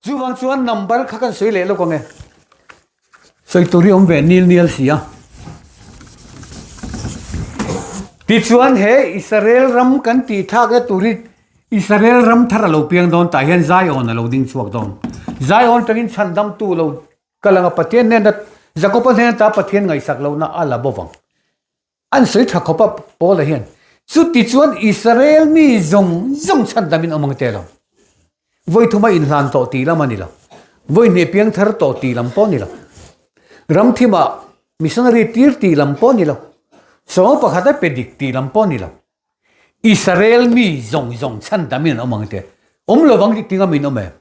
Chuvang chuan number kha kan sawi leh lawk ang e. Sawi tur hi awm ve nil nial si a. Tichuan he Israel ram kan tih thlakna tur hi Israel ram thar a lo piang dawn tah hian Zion a lo ding chhuak dawn. Zion tangin chhandamtu lo kal anga Pathian hnena Jakoba hnena ta Pathian ngaihsak lohna a la bawk ang. An sawi tha khawp a Paula hian, Chutichuan Israel mi zawng zawng chhandamin awm ang te lo. Vawi thuma inhlan tawh tih lam a ni lo. Vawi hnih piang thar tawh tih lam pawh a ni lo. Ram thimah missionary tir tih lam pawh a ni lo. Sawng pakhat a pe dik tih lam pawh a ni lo. Israel mi zawng zawng chhandamin an awm ang te. Awm lo vang tih tinga min awm em?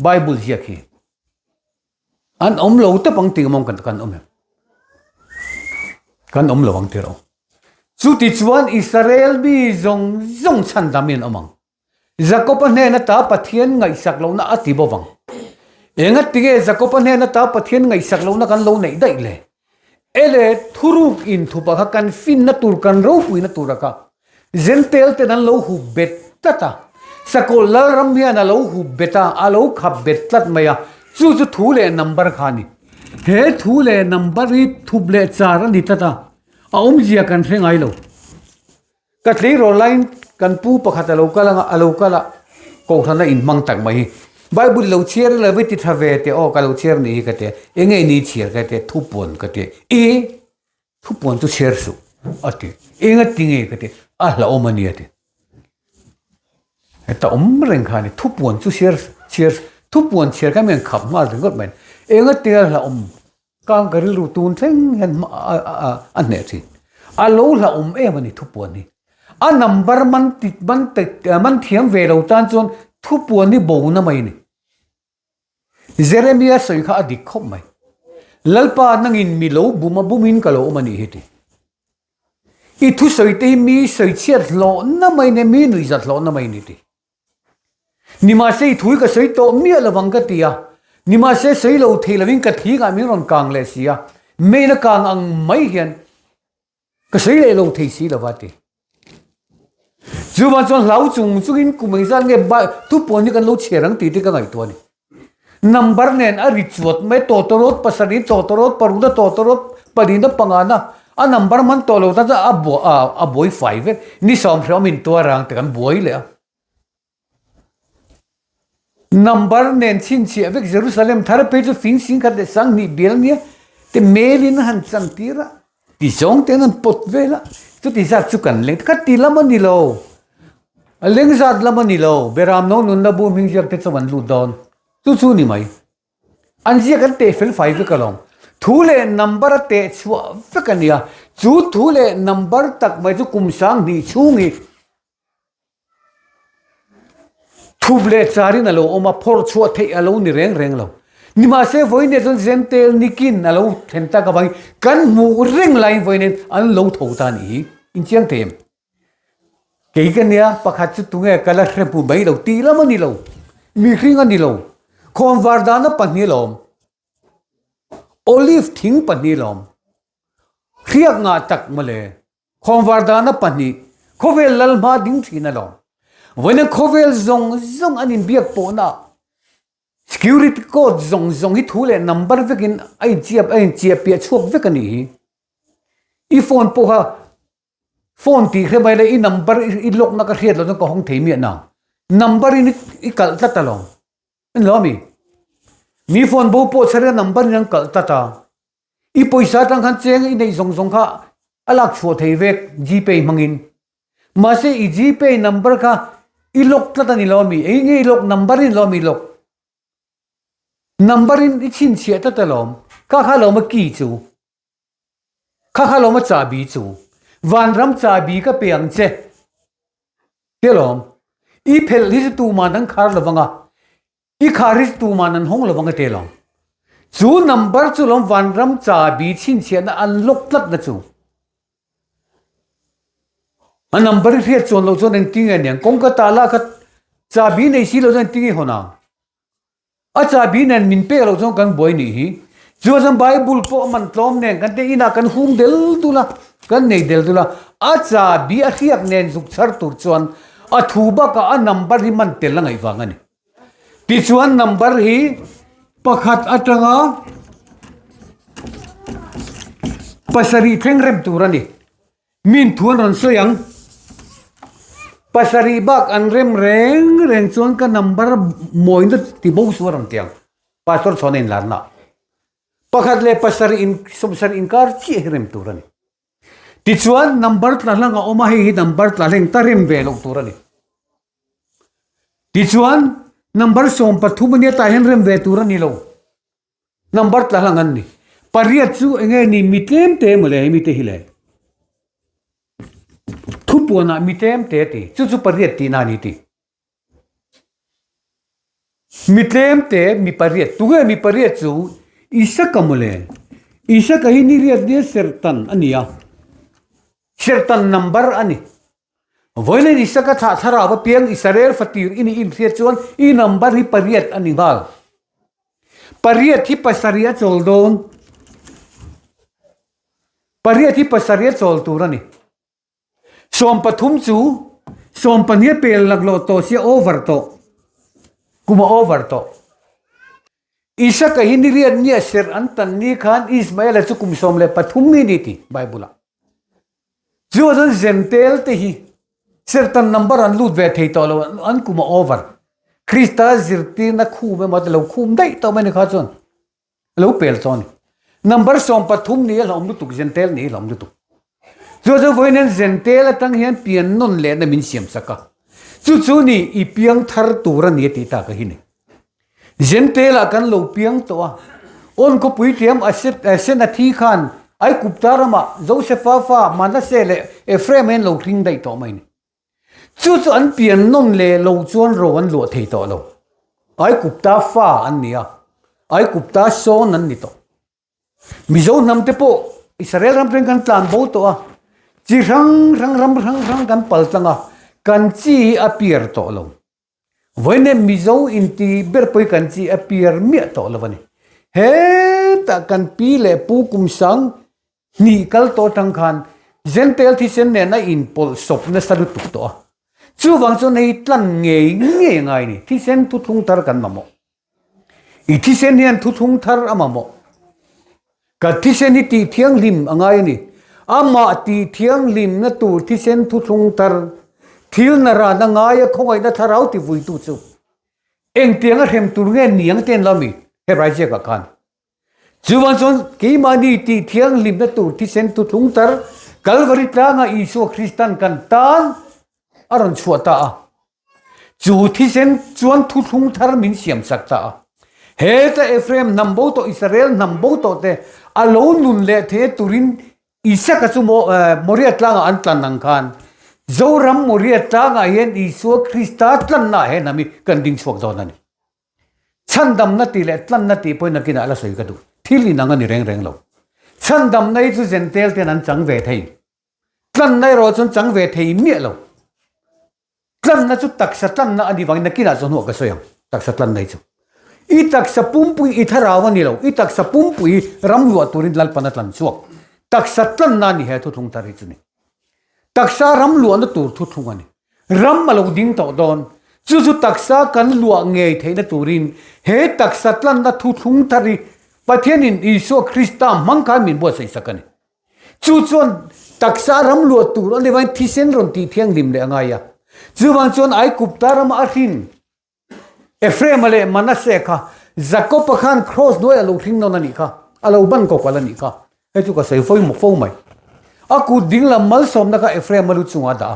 Bible ziak hi an awm lo tep ang tih mawng kan kan awm em? Kan awm lo ang tih ro. Chuti chuan Israel mi zawng zawng chhandam in awm ang. Jakoba hnen ata Pathian ngaihsak lohna a ti bawk ang. Enga tinge Jakoba hnen ata Pathian ngaihsak lohna kan lo neih daih le? Ele thuruk in thupa kha kan finna tur kan ropuina tur a kha Jentail ten an lo hup bet tlat a, Sakawlh Lalram hian a lo hup bet a, a lo khap bet tlat mai a, chu chu thu leh number kha a ni. He thu leh number hi thup leh char a ni tlat a, a awmzia kan hre ngai lo. Ka tleirawl laiin kan pu pakhat a lo kal anga, a lo kal a, Kohhran a inhmang tak mai hi. Bible lo chhiar ila vei ti tha ve teh aw, ka lo chhiar nih hi ka ti a, enge ni chhiar ka ti a, thupuan ka ti a, e! Thupuan chu chhiar suh a ti. Enga ti nge ka ti, a hlauhawm a ni a ti. Heta awm reng kha a ni, thupuan chu chhiar chhiar thupuan chhiar kha mian khap nghal ringawt mai. Enga ti nge a hlauhawm kang ka rilru tun thleng hian a hneh thin. A lo hlauhawm em a ni thupuan hi. A number man ti man man thiam ve lo tan chuan thupuan hi bo na mai a ni. Jeremia sawi kha a dik khawp mai. Lalpa nangin mi lo bum a bumin ka lo awm a nih hi ti. I thusawi te hi mi sawi chhiat hlawhna mai nia, mi nuihzat hlawhna mai ni ti. Nimahse i thu hi ka sawi tawh miah lovang ka ti a, nimahse sawi lo thei lovin ka thingah min rawn kang leh si a, main a kang ang mai hian Ka sawi leh lo thei si lova ti. Chuvang chuan hlau chung chungin kum engzat nge thupuan hi kan lo chhiar ang tih te ka ngaihtuah a ni. Number nen a ri chuat mai tawtawrawt pasarih tawtawrawt parukna tawtawrawt pahnihna pangana a number man tawh lo tan chuan a a buai fai vek. Ni sawmhriam in tuar ang te kan buai leh a. Number nen chhinchhiah vek Jerusalem thar phei chu fing sing khat leh sanghnih bial nia te mail in a han chan tir a, ti zawng te an han pawt vel a, chuti zat chu kan leng kha ti lam a ni lo, a leng zat lam a ni lo, Beram no nunna bu hming ziak te chu an lut dawn, chu chu ni mai. An ziak an teh fel fai vek alawm. Thu leh number a teh chhuah vek a nia, chu thu leh number tak mai chu kum 2000 chhung hi Thup leh charin a lo awm a, phawrh chhuah theih a lo ni reng reng lo. Nimahse vawiin chuan Jentail nikin a lo thlen tak avangin kan hmuh reng laiin vawiin an lo tho ta a nih hi. Inchiang thei em? Kei ka nia, pakhat chu tunge ka la hre hmu mai lo tih lam a ni lo. Mihring a ni lo. Khawnvar dana pahnih a lo awm. Olive thing pahnih a lo awm. Hriak ngah tak mawle. Khawnvar dana pahnih, khawvel lal hma ding thin alawm. Vawiin khawvel zawng zawng an inbiak pawhna security code zawng zawng hi thu leh number vekin a inchiap a inchiah piah chhuak vek a nih hi. I phone pawh kha phone tih hre mai la i number i lock na ka hriat loh chuan ka hawng thei miah nang. Number in i kalh tlat alawm. Ni lo ami? Mi phone bo pawh chher in a number in an kalh tlat a. I pawisa atang khan cheng i neih zawng zawng kha a lak chhuah thei vek Gpay hmangin. Mahse i Gpay number kha i lock tlat a ni lo ami? Eng nge i lock? Number in lo ami i lock? Number in i chhinchhiah tlat alawm. Kha kha alawm a key chu. Kha kha alawm a chahbi chu. Vanram chahbi ka pe ang che. Ti alawm. I phelh hi chu tuman an khar lovang a. I khar hi tuman an hawng lovang a te lo. Chu number chu lawm vanram chabi chhinchhiahna an lock tlatna chu. A number i hriat chuan loh chuan engtin nge aniang kawngka tah lah kha chabi nei si lo chuan engtin nge hawn ang. A chabi nen min pek loh chuan kan buai nih hi. Chuan chuan Bible pawh a man tlawm nen kan te inah kan hung del dul a, kan nei del dul a. A chabi a hriak nen zuk chhar tur chuan a thu bakah a number hi man tel a ngaih vang a ni. Tichuan number hi pakhat atanga pasarih thleng rem tur a ni. Min thu an rawn sawi ang. Pasarih bak an rem reng reng chuan ka number mawina ti bo su a rawn ti ang. Pastor chhuan a inlarna. Pakhat leh pasarih in sawmsarih inkar chiah hi rem tur a ni. Tichuan number tla hlang a awm a, hei hi number tla hleng ta rem ve loh tur a ni. Tichuan number 13 a nia tah hian rem ve tur a ni lo. Number tla hlang an ni. Pariat chu enge ni mi tlem te mawle hemi te hi le. Thupuanah mi tlem te ti. Chu chu pariat tihna a ni ti. Mi tlem te mi pariat, tunge mi pariat chu Isaka mawle. Isaka hi ni riat nia serhtan a ni a, serhtan number a ni. Vawiin Isaka thlah thlarau apiang Israel fatir i nih inhriat chuan i number hi pariat a ni nghal. Pariat hi pasarih a chawl dawn. Pariat hi pasarih a chawl tur a ni. 13 chu 12 a pel laklawh tawh sia over tawh kum a over tawh. Isaka hi ni riat nia serh an tan ni khan Ismaela chu kum 13 mi ni ti Bible ah. Chu ah chuan Zentel te hi serhtan number an lut ve thei tawh lo an kum a over. Krista zirtirna khum emaw lo khum daih tawh mai ni kha chuan. lo pel chaw ni. Number 13 ni a hlawm lutuk, Zentel ni a hlawm lutuk. Chu chu vawiin hian Zentel atang hian pian nawn lehna min siam sak a. Chu chu ni i piang thar tur a ni a tih tak a hi ni. Zentel ah kan lo piang tawh a. Awn khawpui thiam Asen a thi khan Aikupta ramah Josefa fa Manase leh Ephraim hian lo hring daih tawh mai ni. Chu chu an pian nawn leh lo chuan ro an luah thei tawh lo. Aikupta fa an ni a, Aikupta sawn an ni tawh. Mizo hnam te pawh Israel ram teng kan tlan bo tawh a, chi hrang hrang ram hrang hrang kan pal tlang a, kan chi hi a piar tawh lo. Vawiin Mizo inti ber pawh hi kan chi a piar miah tawh lo a ni. Hetah kan pi leh pu kum sang Hnih kal tawh atang khan Zentel thisen nen a inpawlh sawp nasa lutuk tawh a. Chuvang chuan hei tlan ngei ngei a ngai a ni. Thisen thuthlung thar kan mamawh. I thisen hian thuthlung thar a mamawh. Ka thisen hi tih thianghlim a ngai a ni. Amah tih thianghlimna tur thisen thuthlung thar, thil na rana ngaia khawngaihna thlarau tivuitu chu engtianga hrem tur nge niang te an lo mi Hebrai ziakah khan. Chuvang chuan keimahni tih thianghlimna tur thisen thuthlung tar Kalvari tlangah Isua Kristan kan tan a rawn chhuah ta a. Chu thisen chuan thuthlung thar min siam sak ta a. Heta Ephraim hnam bo tawh Israel hnam bo tawh te a lo nun leh thei turin Isaka chu Moria tlangah an tlan ang khan Zoram Moria tlangah hian Isua Krista tlanna ah he hnam hi kan ding chhuak dawn a ni. Chhandamna tih leh tlanna tih pawhin nakinah la sawi ka duh. Thil inang a ni reng reng lo. Chhandamna hi chu Zentel ten an chang ve thei. Tlanna erawh chuan chang ve thei miah lo. Tlanna chu taksa tlanna a ni vangin nakinah chuan hnuah ka sawi ang, taksa tlanna hi chu. I taksa pumpui i thlarau a ni lo, i taksa pumpui ram luah turin Lalpan a tlan chhuak. Taksa tlanna a ni he thuthlung thar hi chu ni. Taksa ram luahna tur thuthlung a ni. Ram a lo ding tawh dawn. Chu chu taksa kan luah ngei theihna turin he taksa tlanna thuthlung thar hi Pathianin Isua Krista hmang khan min buatsaih sak a ni. Chu chuan taksa ram luah tur a ni vain thisen rawn tih thianghlim leh a ngai a. Chuvang chuan Aikupta rama a hrin Ephraim-a leh Manasseh kha Jakob-a khan kraws hnuai a lo hring nawn a nih kha, a lo ban kawk al a nih kha. Hei chu ka sawi fo maw fo mai. A kut dinglam malsawmna kha Ephraim-a lu chungah a dah a,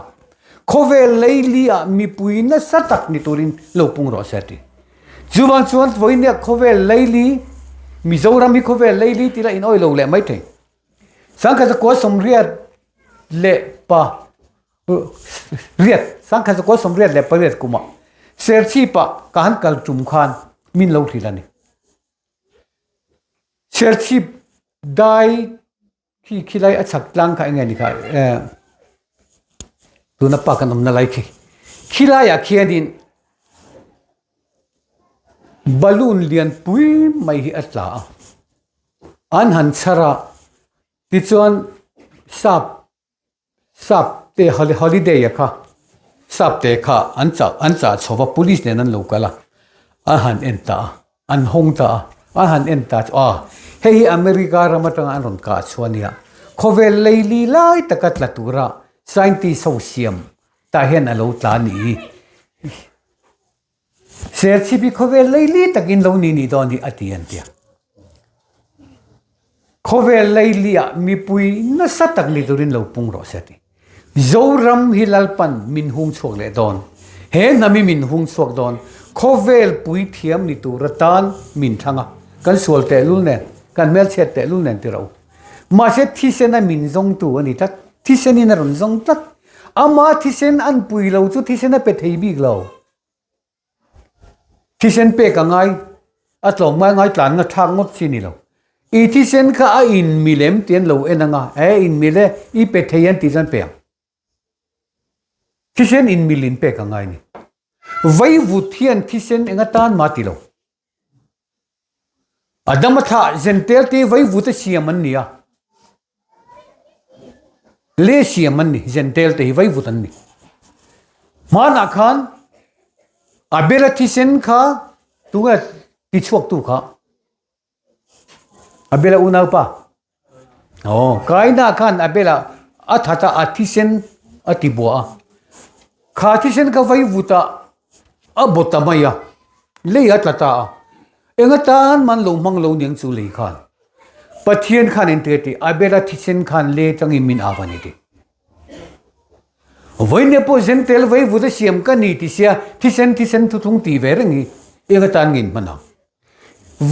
Khawvel leili ah mipui nasa tak ni turin lo pung rawh se a ti. Chuvang chuan vawinia khawvel leili, Mizoram hi khawvel leili tih lah in awih lo leh mai thei. Sangkhat zakua 88 1088 kumah Serchhip-ah ka han kal tum khan min lo hrilh a ni. Serchhip dai khi khi lai a chhak tlang kha enge ni kha eh tuna pa kan awmna lai khi khi laiah khianin balloon lian pui mai hi a tla a an han chhar a tichuan sap Sap te holiday a kha sap te kha an chah an chah chho va police nen an lo kal a. An han en ta a, an hawng ta a, an han en ta chu a, hei hi America ram atanga an rawn kah chhuah a nia, khawvel leili lai taka tla tura scientist ho siam tah hian a lo tla a nih hi. Serchhip hi khawvel leili takin lo ni nih dawn hi a ti an tia. Khawvel leiliah mipui nasa tak ni turin lo pung rawh se a ti. Zoram hi Lalpan min hung chhuak leh dawn. He hnam hi min hung chhuak dawn. Khawvel puithiam ni tur atan min thlang a. Kan sual tehlul nen, kan hmelchhiat tehlul nen ti rawh u. Mahse thisena min zawngtu a ni tlat. Thisenin a rawn zawng tlat. Ama thisen an pui lo chu thisen a pe thei bik lo. Thisen pek a ngai, a tlawm ngai ngai tlanna thlak ngawt chi ni lo. I thisen kha a in milem tih an lo en anga, e in mil e, i pe thei an tih chuan pe ang. Thisen in mil in pek a ngai ni. Vaivut hian thisen eng atan mah ti lo. Adama thlah Zentel te vaivut a siam an ni a, le siam an ni, Zentel te hi vaivut an ni. Hmanah khan Abela thisen kha tunge tichhuaktu kha? Abela unaupa. Aw, Kaina khan Abela a that a, a thisen a ti bua a. Kha thisen kha vaivut ah a bawt ta mai a, lei a tla ta a. Eng atan man lo hmang lo niang chu lei khan. Pathian khan engti a ti, Abela thisen khan le tangin min av a ni ti. Vawinia pawh zen tel vaivut a siam ka ni ti sia, thisen thisen thuthlung ti ve reng hi eng atan nge in hman ang?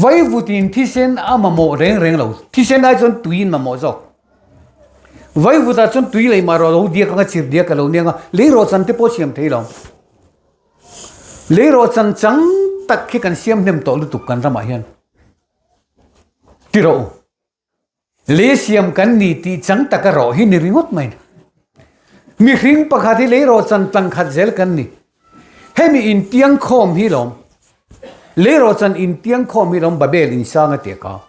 Vaivutin thisen a mamawh reng reng lo, thisen ai chuan tui in mamawh zawk. Vaivutah chuan tui lei mah rawh lo diak anga chir diak a lo nia anga lei rawh chan te pawh siam thei lo. Lei rawh chan chang tak khi kan siam hnem tawh lutuk kan ramah hian. Ti rawh u. Lei siam kan ni tih chang taka rawh hi ni ringawt mai. Mihring pakhat hi lei rawh chan tlang khat zel kan ni. Hemi intiang khawm hi lawm. Lei rawh chan intiang khawm hi lawm Babel insang a tia ka.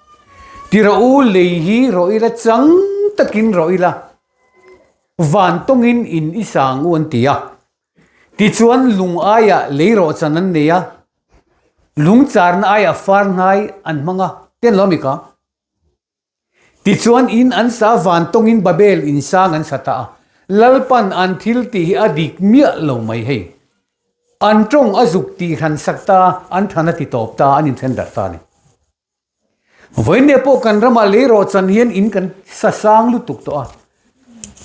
Ti rawh u lei hi rawh ila chang takin rawh ila van tawngin in i sang u an ti a. Tichuan lung aiah lei rawh chan an nei a, lung charna aiah far hnai an hmang a, ten lawm i ka. Tichuan in an sa van tawngin Babel in sang an sa ta a, Lalpan an thil tih hi a dik miah lo mai hei. An tawng a zuk tih hran sak ta a, an than a ti tawp ta a, an inthen darh ta a ni. Vawinia pawh kan ramah lei rawh chan hian in kan sa sang lutuk tawh a,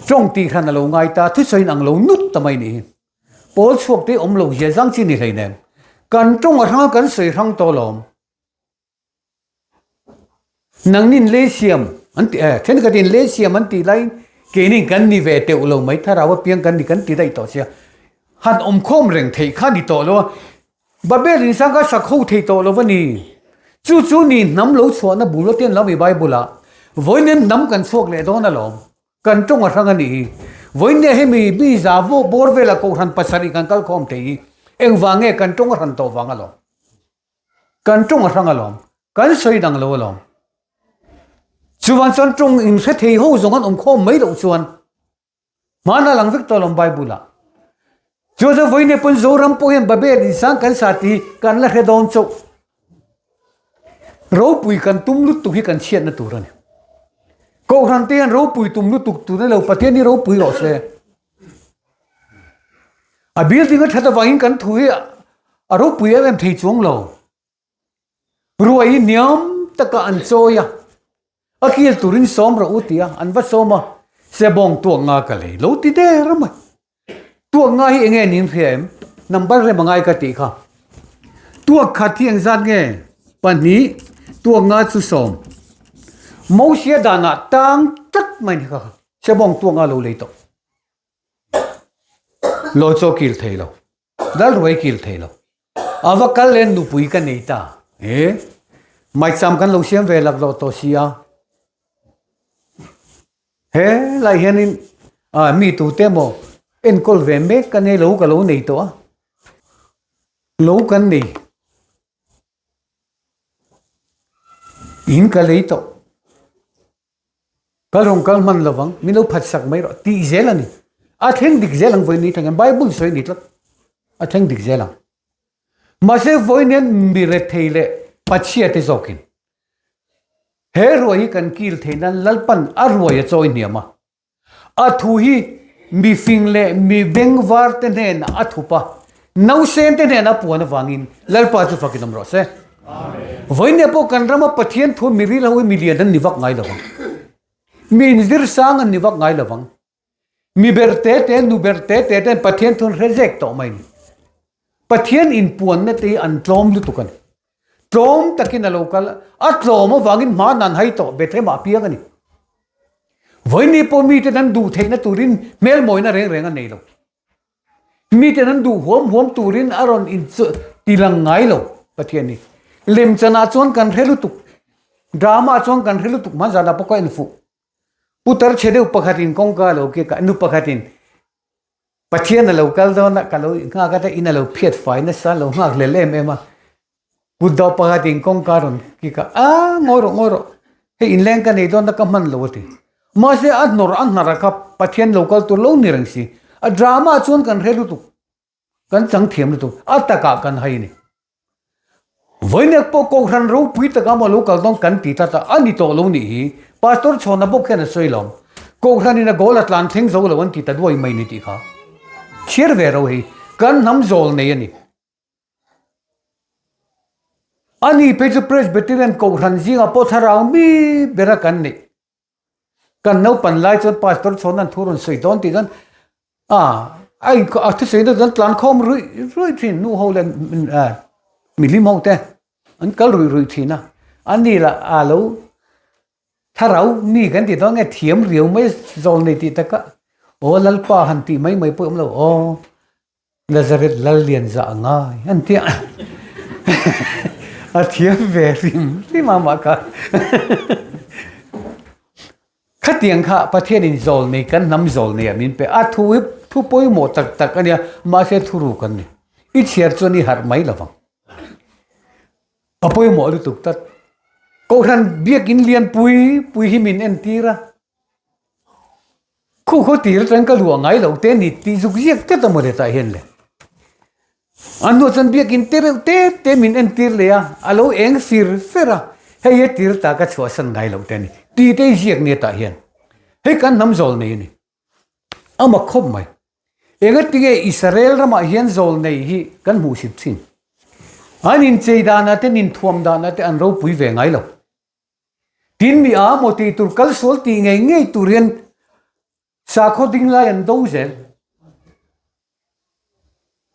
tawng tih hran a lo ngai ta, thusawiin ang lo nut ta mai nih hi. Pawl chhuak te awm lo zia zang chi ni hleinem. Kan tawng a hrang a kan sawi hrang tawh alawm. Nangnin lei siam an ti eh thenkhatin lei siam an tih laiin keinin kan ni ve teuh lo mai thlarau apiang kan ni kan ti daih tawh sia han awm khawm reng theih kha ni tawh lo a Babel insang kha sak ho thei tawh lo a ni chu chu ni hnam lo chhuahna bul ate an lo mi Bible ah vawiin hnam kan chhuak leh dawn alawm kan tawng a hrang a nih hi vawiin hemi mi za bawr vela kohhran pasarih kan kal khawm thei hi engvang nge kan tawng a hran tawh vang alawm. Kan tawng a hrang alawm, kan sawi dang lo alawm. Chuvan chuan tawng in hre thei ho zawng an awm khawm mai loh chuan hmana lang vek tawh alawm Bible ah. Chuan chuan vawiin pawn Zoram pawh hian Babel insang kan sa tih hi kan la hre dawn chauh. Ropui kan tum lutuk hi kan chhiatna tur a ni. Kohhran te hian ropui tum lutuk tur a ni lo, Pathian hi ropui rawh se. A building a that avangin kan thu hi a ropui em em thei chuang lo. Ruai hi hniam taka an chawi a, a kil turin sawm rawh u tia an va sawm a, sebawng tuak nga ka lei lo ti der a mai. Tuak nga hi enge nin hria em? Number rem a ngai ka tih kha. Tuak khat hi engzat nge? Pahnih, tuak nga chu sawm. Mosia danah tang tlat mai ni kha. Sebawng tuak nga lo lei tawh. Lawi chaw kil thei lo. Dal ruai kil thei lo. A va kal len nupui ka nei ta. E maicham kan lo siam ve lak lo tawh si a. He lai hianin a mi tu te maw enkawl ve mek ka nei lo ka lo nei tawh a. Lo kan nei. In ka lei tawh. Kal rawng kal hman lovang, min lo phat sak mai rawh tih zel a ni. A thleng dik zel ang vawi ni thleng hian Bible sawi a ni tlat. A thleng dik zel ang. Mahse vawiin hian mi rethei leh pachhia te zawkin he ruai hi kan kil theih nan Lalpan a ruai a chawi hniam a. A thu hi mi fing leh mi bengvar te hnenah a thup a, nausen te hnenah a puan avangin Lalpa chu fakin awm rawh se. Vawiin pawh kan rama Pathian thu mi ril ho hi mi lian an ni vak ngai lovang. Mi inzir sang an ni vak ngai lovang. Mi ber te te, nu ber te te ten Pathian thu an hre zek tawh mai ni. Pathian inpuanna te hi an tlawm lutuk a ni. Tlawm takin a lo kal a, a tlawm avangin hma nan hai tawh Bethlehem ah a piang a ni. Vawiin pawh miten an duh theihna turin hmelmawina reng reng a nei lo. Miten an duh huam huam turin a rawn intilang ngai lo Pathian hi. Lemchanah chuan kan hre lutuk, drama ah chuan kan hre lutuk hmanzanah pawh ka infuh. Putar chhe deuh pakhatin kawngka a lo kek a, nu pakhatin Pathian a lo kal dawn a, ka lo nghak a, in a lo phiat fai nasa, a lo nghak hlel em em a. Kut dawh pakhatin kawngka a rawn kik a, a ngawi rawh ngawi rawh, hei inleng ka nei dawn a ka hman lo a ti. Mahse a hnawr a hnar a kha Pathian lo kal tur lo ni reng si. A drama ah chuan kan hre lutuk. Kan chang thiam lutuk, a takah kan hai a ni. Vawinek pawh Kohhran ropui taka maw lo kal dawn kan ti tlat a, a ni tawh lo nih hi. Pastor Chhawna bawk hian a sawi lo. Kohhranin a goal a tlan thleng zo lo an ti ta duai mai ni tih kha. Chhiar ve ro hi kan hnam zawl nei a ni. Ani phei chu Presbyterian Kohhran zingah pawh thlarau mi bera kan neih. Kan naupan lai chuan pastor chhawn an thu rawn sawi dawn tih chuan a a in a thusawi na chuan tlan khawm ruih ruih thin nu ho leh mihlim ho te an kal ruih ruih thin a ani lah a lo thlarau mi kan tih dawn nge thiam riau mai zawl nei tih taka aw lalpa han tih mai mai pawh awm lo aw. Nazareth lal lian zah a ngai an ti a, a thiam ve hrim hrim a mah kha. Khatiang kha Pathianin zawl nei kan hnam zawl nei ah min pe a, thu hi thu pawimawh tak tak a nia, mahse thu ruk an ni. I chhiar chuan i harh mai lovang. A pawimawh lutuk tlat. Kohhran biakin lianpui pui hi min entir a. Khu khaw tir atang ka luah ngai lo te ni tih zuk ziak tlat a mawle tah hian le. A hnuah chuan biakin te reuh te te min entir leh a, a lo eng fir fer a, hei he tir ta ka chhuahsan ngai lo te ni tih te i ziak nia tah hian. Hei kan hnam zawl nei a ni. A mak khawp mai. Engatinge Israel ramah hian zawl nei hi kan hmuh hrim thin. An inchei danah te, an inthuam danah te an ropui ve ngai lo. Tin mi a maw tih tur kal sual tih ngei ngei tur hian sakhaw ding lai an do zel.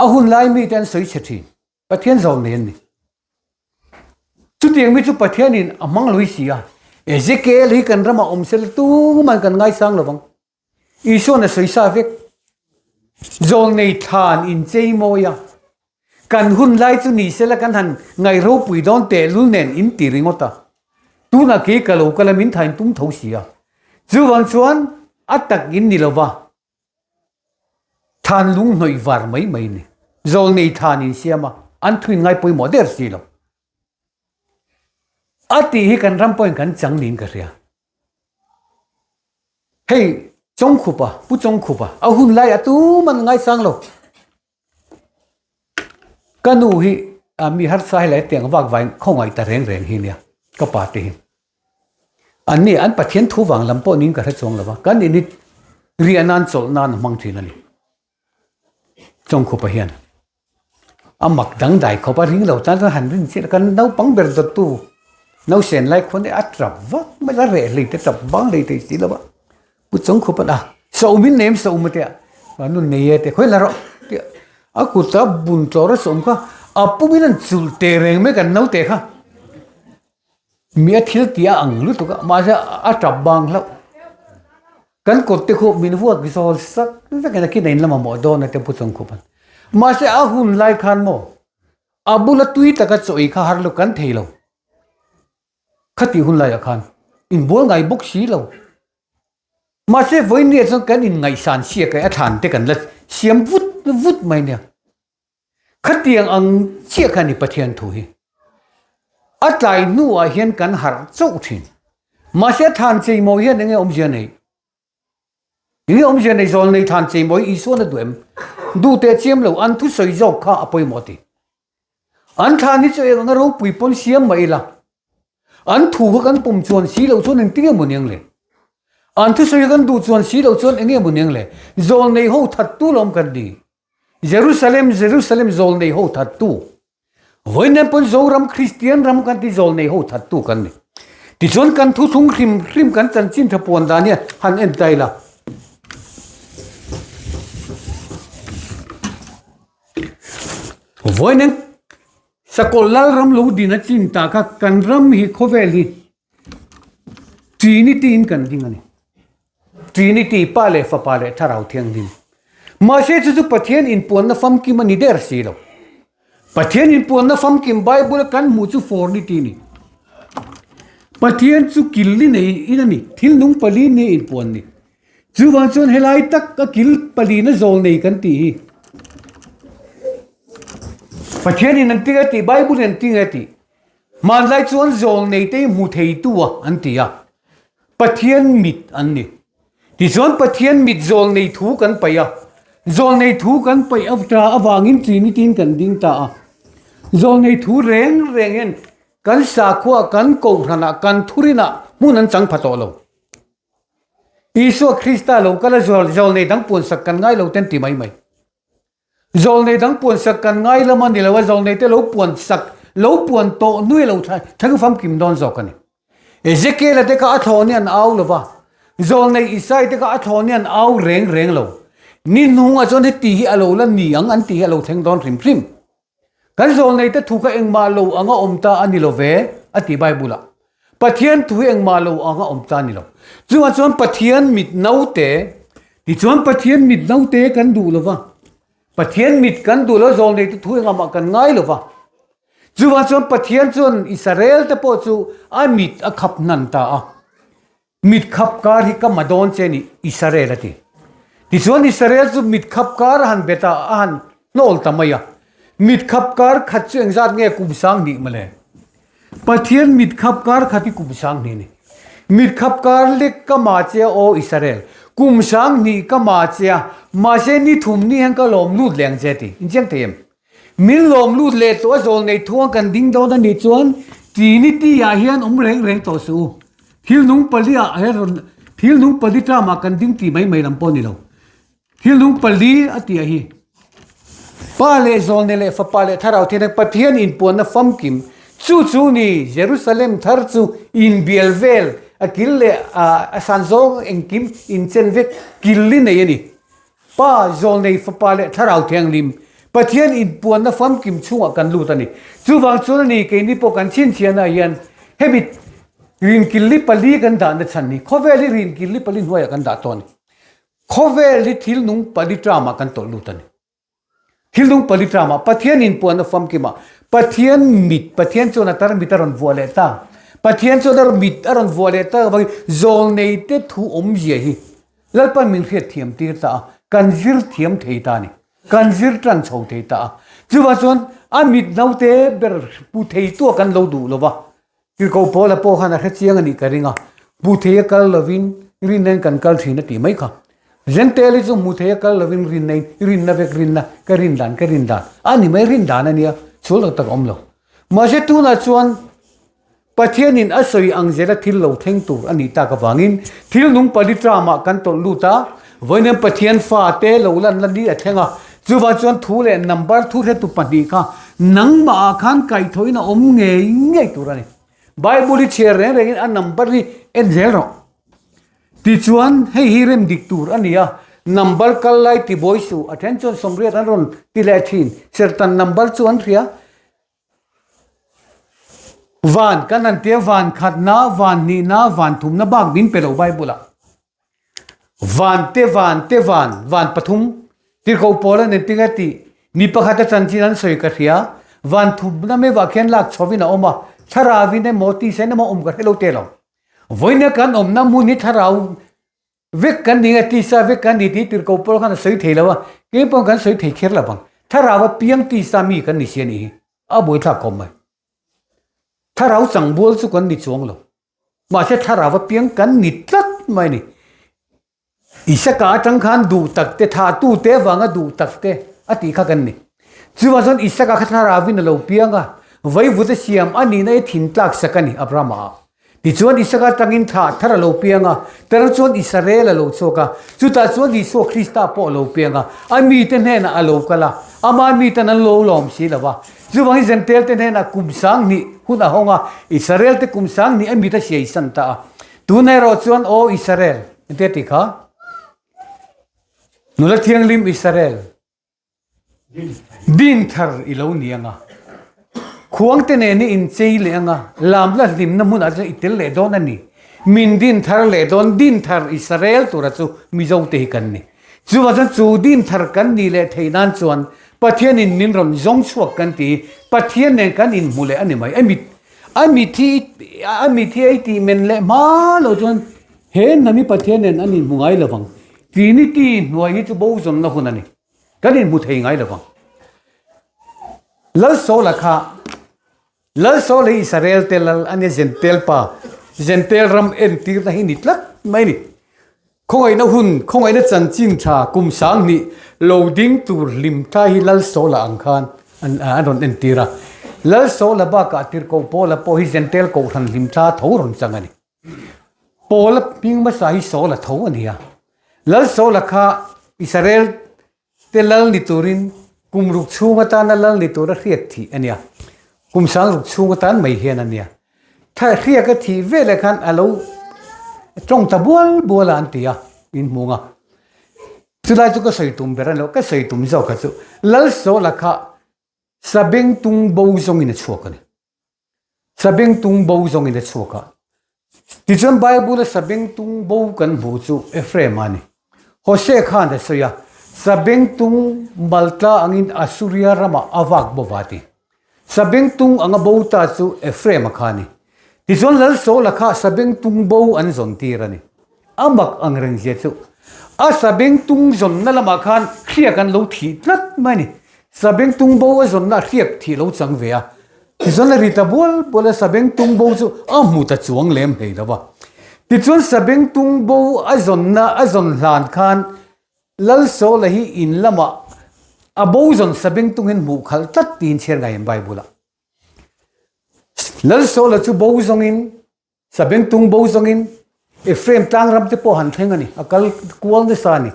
A hun lai mite an sawi chhe thin. Pathian zawl nei an ni. Chutiang mi chu Pathianin a hmang lui si a. Ezekiel hi kan ramah awm sela tuman kan ngaisang lovang. Isuan a sawi sa vek. Zawlnei thlan inchei mawi a, kan hun lai chu ni sela kan han ngaih ropui dawn tehlul nen in ti ringawt a. Tunah kei ka lo kal a min thain tum tho si a. Chuvang chuan a tak in ni lova, thlan lung hnawih var mai mai ni. Zawlnei thlan insiam a, an thuin ngai pawimawh der si lo. A tih hi kan ram pawhin kan chang niin ka hria. Hei Chawngkhupa, Pu Chawngkhupa, a hun lai a tum an ngaisang lo. Ka nu hi a mi harsa hi lai tiang vak vain khawngaih ta reng reng hi nia ka pa te hi. An ni an Pathian thu vang lam pawh niin ka hre chuang lo va, kan in hi riah nan chawlh nan a hmang thin a ni. Chawngkhupa hian a mak dangdai khawp a ring lo tan chuan han rin chiah kan naupang ber dawttu nausen lai khuan a tap vak mai a reh hlei te tap bang hlei thei si lo va pu Chawngkhupa a sawm in nem sawm a tia a nun nei e te khawi la rawh tia a kut a bun tlawr a sawm kha a pum in an chulh teh reng mai kan naute kha. Mi a thil tih a ang lutuk a, mahse a tap bang hlauh. Kan kawt te khup min vuak zawl sak vek in a kina in la mamawh dawn a te pu chawng khup an. Mahse a hun lai khan maw a bula tui taka chaw ei kha har lo kan thei lo. Khatih hun laiah khan inbual ngai bawk si lo. Mahse vawinia chuan kan inngaihsan siak a, a thlan te kan la siam vut vut mai nia. Khatiang ang chiah kha ni Pathian thu hi. A tlai hnuah hian kan harh chauh thin. Mahse a than cheimawi hian enge awmzia nei? Enge awmzia nei zawl nei than cheimawi Isuan a duh em? Duh teh chiam lo, an thusawi zawk kha a pawimawh ti. An thlan hi chu eng anga ropui pawn siam mah ila, an thu kha kan pawm chuan si loh chuan engtin nge maw niang le? An thusawi kha kan duh chuan si loh chuan eng nge maw niang le? Zawlnei ho thattu lawm kan ni. Jerusalem, Jerusalem zawlnei ho thattu. Vawiin pawn Zoram Kristian ram kan ti zawlnei ho thattu kan ni. Tichuan kan thuthlung hrim hrim kan chanchin tha puan dan hian han en ta ila. Vawiin Sakawlh Lalram lo din a chin ta kha kan ram hi khawvel hi Trinity in kan ding a ni. Trinity, Pa leh Fapa leh Thlarau Thianghlim. Mahse chu chu Pathian inpuanna famkim a ni der si lo. Pathian inpuanna famkim Bible a kan hmuh chu Fornity a ni. Pathian chu kil li nei in a ni, thil nung pali ni a inpuan ni. Chuvang chuan helai tak a kil palina zawl nei kan tih hi Pathian in an ti nge tih, Bible in an ti nge tih. Hmanlai chuan zawl nei te hi hmu theitu a an ti a, Pathian mit an ni. Tichuan Pathian mit zawl nei thu kan paih a, zawl nei thu kan paih avta avangin Trinity in kan ding ta a. Zawl nei thu reng reng hian kan sakhua, kan kohhranah, kan thurinah hmun an chang pha tawh lo. Isua Krista lo kal a zawl nei dang puansak kan ngai lo ten ti mai mai. Zawlnei dang puansak kan ngai lam a ni lo a, zawlnei te lo puansak, lo puan tawh nui lo thleng famkim dawn zawk a ni. Ezekiel-a te kha a thlawn hi an au lo va, zawlnei Isai te kha a thlawn hi an au reng reng lo. Ni hnungah chuan heti hi a lo la ni ang an tih hi a lo thleng dawn hrim hrim. Kan zawlnei te thu kha engmah lo anga awm ta a ni lo ve, a ti Bible-ah. Pathian thu hi engmah lo anga awm ta a ni lo. Chungah chuan Pathian mit naute, tichuan Pathian mit naute kan duh lo va, Pathian mit kan duh lo, zawlnei te thu engah mah kan ngai lo va. Chuvang chuan Pathian chuan Israel te pawh chu a mit a khap hnan ta a. Mit khap kar hi ka ma dawn che ni, Israel a ti. Tichuan Israel chu mit khap kar a han bet a, a han hnawl ta mai a. Mit khap kar khat chu engzat nge kum 2000 mawle? Pathian mit khap kar khat hi kum 2000 ni. Mit khap kar lek ka ma che a aw Israel, kum 2000 ka ma che a, mahse ni thum ni hian ka lawm lut leng che a ti. Inchiang thei em? Min lawm lut leh tawh a zawl nei thuang kan ding dawn a nih chuan Trinity ah hian awm reng reng tawh suh u. Thil nung pali ah hian rawn thil nung pali term ah kan ding tih mai mai lam pawh a ni lo. Thil nung pali a tih ah hi Pa leh Zawlne leh Fapa leh Thlarau Thianghlim Pathian inpuanna famkim chu chu ni Jerusalem thar chu inbial vel a kil leh a san zawng engkim inchen vek kil li nei a ni. Pa, Zawlnei Fapa leh Thlarau Thianghlim, Pathian inpuanna famkim chhungah kan lut a ni. Chuvang chuan a ni, keini pawh kan chhinchhiahnaah hian hemi rinkilli pali kan dahna chhan hi khawvel hi rinkilli pali hnuaiah kan dah tawh a ni. Khawvel hi thil nung pali term-ah kan tawlh lut a ni. Thil nung pali term-ah Pathian inpuanna famkimah Pathian mit, Pathian chuan a tar mit a rawn vuah leh ta. Pathian chuan a mit a rawn vuah leh ta avangin Zawlneite thu awmzia hi Lalpan min hriat thiam tir ta a, kan zir thiam thei ta a ni. Kan zir tan chho thei ta a. Chuvang chuan a mit naute ber pu thei tua kan lo duh lo va. Tirhkoh Paula pawh khan a hre chiang a nih ka ring a, hmu thei a kal lovin rinna in kan kal thin a tih mai kha. Zenteli chu hmu thei a kal lovin rinna in, rinna vek rinna, ka rin dan ka rin dan a ni mai, rin dan a nia, chhul tak tak a awm lo. Mahse tunah chuan Pathianin a sawi ang zela thil lo thleng tur a nih tak avangin thil nung pali tramah kan tawlh lut a, vawiin Pathian fate lo lan la ni a thleng a, chuvang chuan thu leh number thu hretu pahnih kha nangmahah khan kaihthawhin a awm ngei ngei tur a ni. Bible hi chhiar reng rengin a number hi en zel rawh. Tichuan hei hi rem dik tur a ni a, number kal lai ti buai suh, a then chuan 80 an rawn ti leh thin, serhtan number chu an hria. Van kan han tia van khatna, van hnihna, van thumna bak min pe lo Bible ah. Van te van te van, van pathum tirhkoh pawl an entir a tih mi pakhat a chanchin an sawi ka hria. Van thumna meuh ah khian lak chhovin a awm a, thlarauin emaw tisen emaw awm ka hre lo te lo. Vawiina kan awmna hmun hi thlarau Vek kan ni nge tisa vek kan ni tih tirhkoh pawl khan a sawi thei lo a, kei pawh kan sawi thei kher lo vang. Thlarau a piang tisa mi kan ni si a nih hi, a buaithlak khawp mai. Thlarau changbual chu kan ni chuang lo, mahse thlarau a piang kan ni tlat mai a ni. Isaka atang khan duh tak te, thah tu te vanga duh tak te a tih kha kan ni. Chuvang chuan Isaka kha thlarauin a lo piang a, vaivut a siam a nihna i thin tlak sak a ni Abrahama ah. Tichuan Isaka atangin thlah thar a lo piang a, tar chuan Israel a lo chhuak a, chutah chuan Isua Krista pawh a lo piang a, a mite hnenah a lo kal a, ama miten an lo lawm si lo va. Chuvangin Zentail te hnenah kum sanghnih hun a hawng a, Israel te kum sanghnih a mit a siai san ta a. Tunah erawh chuan, Aw Israel, engtia ti kha? Nula Thianghlim Israel. Din thar i lo ni ang a, khuangte nen i inchei leh ang a, lamla hlimna hmunah chuan i tel leh dawn a ni. Min din thar leh dawn, din thar Israel tura chu Mizote hi kan ni. Chuvang chuan chu din thar kan nih leh theih nan chuan Pathianin min rawn zawng chhuak kan ti hi Pathian nen kan inhmu leh a ni mai. A mit a mit hi a mit hi a i tih men leh hma loh chuan he hnam hi Pathian nen an inhmu ngai lo vang. Trinity hnuai hi chu bo zawnna hun a ni. Kan inhmu thei ngai lo vang. Lalsawla kha Lalsawla hi Israel te lal a nia Zentel pa Zentel ram entirna hi ni tlat mai a ni. Khawngaihna hun khawngaihna chanchin tha kum sanghnih lo ding tur hlim tha hi Lalsawla ang khan an an rawn entir a. Lalsawla bakah Tirhkoh Paula pawh hi Zentel kohhran hlim tha tho rawn chang a ni. Paula hming hmasa hi Saula tho a ni a. Lal Saula kha Israel te lal ni turin kum ruk chhung atana lal ni tura hriat thih a nia. Kum sang ruk chhung atan mai hian a nia. Tha hriak a thih veleh khan a lo tawng ta bual bual a an ti a, in hmung a. Chulai chu ka sawi tum ber a ni lo, ka sawi tum zawk kha chu Lal Saula kha sabengtung bo zawngin a chhuak a ni. Sabengtung bo zawngin a chhuak a. Tichuan Bible-a sabengtung bo kan hmuh chu Ephraim a ni. Hosea khan a sawi a, Sabengtung maltla angin Assuria ramah a vak bo va ti. Sabengtung anga bo ta chu Ephraim-a kha a ni. Tichuan Lal Saula kha sabengtung bo an zawn tir a ni. A mak ang reng zia chu a sabengtung zawnna lamah khan hriak an lo thih tlat mai a ni. Sabengtung bo a zawnna hriak thih lo chang ve a. Tichuan a ri ta bual bual a, sabengtung bo chu a hmu ta chuang lem hlei lo va. Tichuan sabengtung bo a zawnna a zawn hlan khan Lalsawla hi in lamah a bo zawn sabengtungin hmuh khalh tlat tiin chhiar ngai em Bible-ah. Lalsawla chu bo zawngin Sabengtung bo zawngin Ephraim tlang ram te pawh han thleng a ni, a kal kual nasa a ni.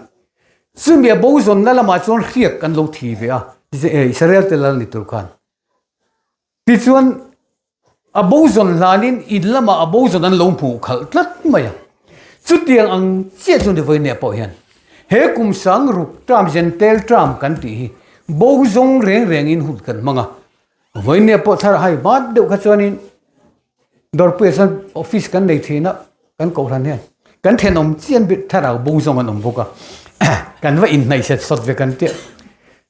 Chumi a bo zawnna lamah chuan hriak an lo thi ve a, Israel te lal ni tur khan. Tichuan a bo zawn hlanin in lamah a bo zawn an lo hmuh khalh tlat mai a. Chutiang ang chiah chu ni vawiin pawh hian he kum sang ruk term Gentile term kan tih hi bo zawng reng rengin hun kan hmang a. Vawiin pawh thar hai hmat deuh kha chuanin Dawrpuiah chuan office kan nei thin a, kan kohhran hian kan thenawm chian bik thlarau bo zawng an awm bawk a, kan va inhnaih set sawt ve kan tia.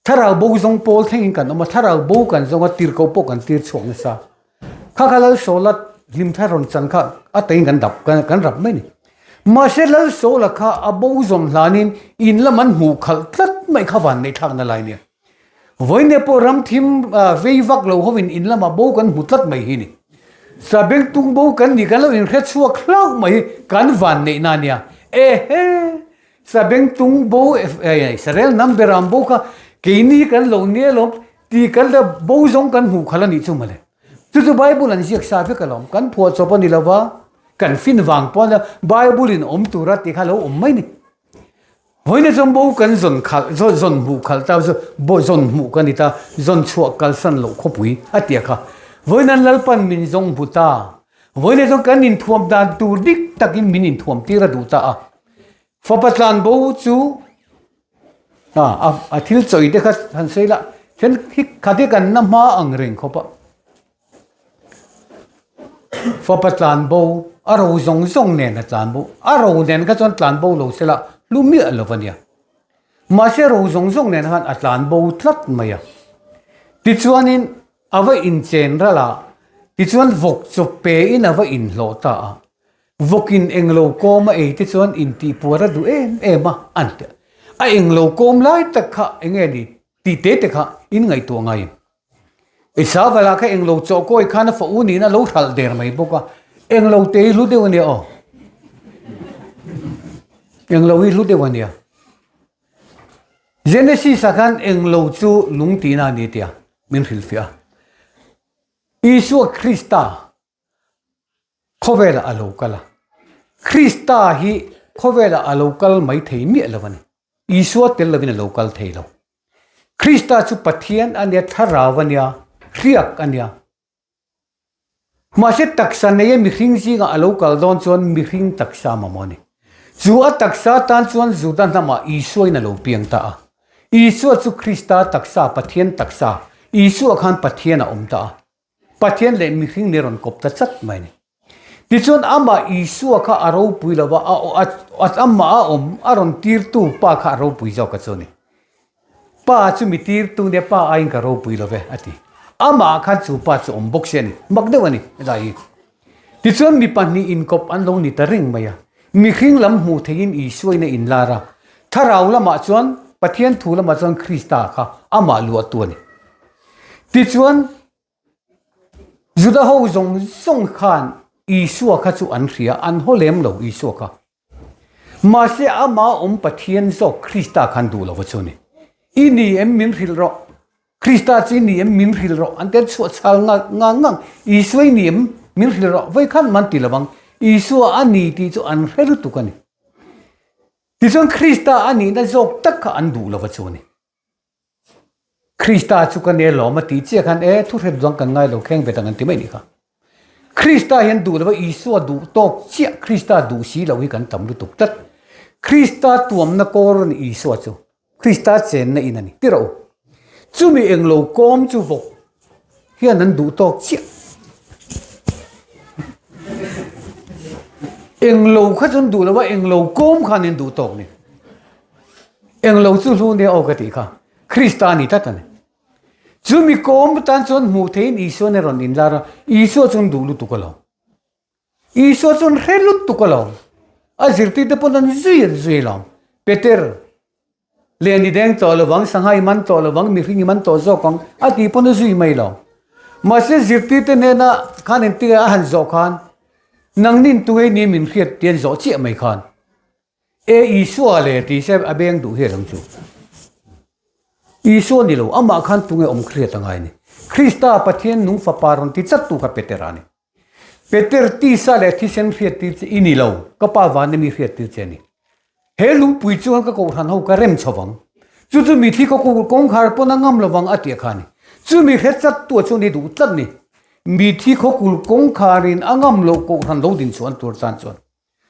Thlarau bo zawng pawl thlengin kan awm a, thlarau bo kan zawng a, tir ko pawh kan tir chhuak nasa. Kha kha Lalsawla hlim thar rawn chan kha a teiin kan dap kan rap mai a ni. Mahse Lalsawla kha a bo zawn hlanin in lam an hmuh khalh tlat mai kha van neih thlakna lai nia. Vawiin pawh ram thim vei vak lo hovin in lamah bo kan hmu tlat mai hi ni. Sabengtung bo kan nih kan lo inhre chhuak hlauh mai hi kan van neihna a nia. Ehe! Sabengtung bo Israel hnam beram bo kha keini kan lo nia lawm tih kan la bo zawng kan hmuh khalh a nih chu mawle. Chu chu Bible an ziak sa vek alawm. Kan phuah chawp a ni lo va, kan fin vang pawh a nia, Bible in awm tura tih kha a lo awm mai ni. Vawiin chuan bo kan zawn khalh, zawn hmuh khalh ta chu bo zawn hmuh ka ni ta, zawn chhuah kalsan loh khawpui a tia kha. Vawiin an Lalpan min zawng hmu ta. Vawiin chuan kan inthuam dan tur dik takin min inthuam tir a duh ta a. Fapa tlan bo chu a thil chawi te kha han sawi la, then hi kha te kan na hma ang reng khawp a. Fapa tlan bo, a ro zawng zawng nen a tlan bo. A ro nen kha chuan tlan bo lo sela hlu miah lo a nia. Mahse ro zawng zawng nen khan a tlan bo tlat mai a. Tichuanin a va inchen ral a, tichuan vawk chawp pe in a va inhlawh ta a. Vawkin englo kawm a ei te chuan intihpuar a duh em em a, an ti a. A englo kawm lai tak kha enge ni tih te te kha in ngaihtuah ngai em? Isabella kha englo chaw kawi khan a fa u niin a lo hralh der mai bawk a, englo te hi hlu deuh a nia aw. Englo hi hlu deuh a nia. Genesis ah khan englo chu lung tihna a ni tia min hrilhfiah a. Isua Krista khawvelah a lo kal a. Krista hi khawvelah a lo kal mai thei miah lo a ni. Isua tel lovin a lo kal thei lo. Krista chu Pathian a nia, Thlarau a nia, hriak a nia. Mahse taksa neia mihring zingah a lo kal dawn chuan mihring taksa mamawh a ni. Chu a taksa tan chuan Juda hnamah Isuain a lo piang ta a. Isua chu Krista taksa, Pathian taksa, Isua khan Pathian a awm ta a. Pathian leh mihring nih a rawn kawp ta chat mai a ni. Tichuan amah Isua kha a ropui lo va, a amah a awm, a rawn tirtu Pa kha a ropui zawk a chu a ni. Pa chu mi tirtu nia pa aiin ka ropui lo ve a ti. Amah khan chu pa chu awm bawk si a ni. Mak deuh a ni helai hi. Tichuan mi pahnih inkawp an lo ni ta reng mai a. Mihring lam hmuh theihin Isuain a inlar a. Thlarau lamah chuan Pathian thu lamah chuan Krista kha amah luahtu a ni. Tichuan Juda ho zawng zawng khan Isua kha chu an hria, an haw lem lo Isua kha. Mahse amah awm Pathian zawk Krista khan duh lo va chu ni. I ni em min hrilh rawh, Krista chu i ni em min hrilh rawh an ti a chhuah chhal ngang ngang. Isua i ni em min hrilh rawh vawi khan man ti lovang. Isua a ni tih chu an hre lutuk a ni. Tichuan Krista a nihna zawk tak kha an duh lo va chu ni. Krista chu ka nia lawm a tih chiah khan e thuhret duang kan ngai lo kheng ve dang an ti mai nih kha. Krista hian duh lova Isua duh tawk chiah Krista duh si lo hi kan tam lutuk tlat. Krista tuamna kawr a ni Isua chu. Krista chenna in a ni. Ti rawh u. Chumi englo kawm chu vawk hian an duh tawk chiah. Englo kha chu an duh lova englo kawm khan an duh tawk ni. Englo chu hlu nia aw ka tih kha Krista a ni tlat a ni. Chu mi kawm tan chuan hmuh theihin Isua nen rawn inlar a, Isua chuan duh lutuk a lo. Isua chuan hre lutuk a lo. A zirtirte pawn an zui an zui lo. Peter, Lian i deng tawh lovang, sangha i man tawh lovang, mihring i man tawh zawk ang a tih pawn a zui mai lo. Mahse zirtirte hnena khan engtin a han zawh khan, Nangnin tunge ni min hriat ti an zawh chiah mai khan. E Isua le ti se a beng duh hial ang chu. Isua ni lo, amah khan tunge awm hriat a ngai ni. Krista Pathian nung fapa rawn ti chat tu kha Petera a ni. Peter tisa leh thisen hriat tir che i ni lo, ka pa van ami hriat tir che a ni. He lungpui chuan ka kohhran ho ka rem chho vang. Chu chu mithi khaw kawngkhar pawn a ngam lovang a tih kha a ni. Chu mi hre chat tu chuan i duh tlat ni. Mithi khaw kul kawngkharin a ngam loh kohhran lo din chhuah an tur tan chuan.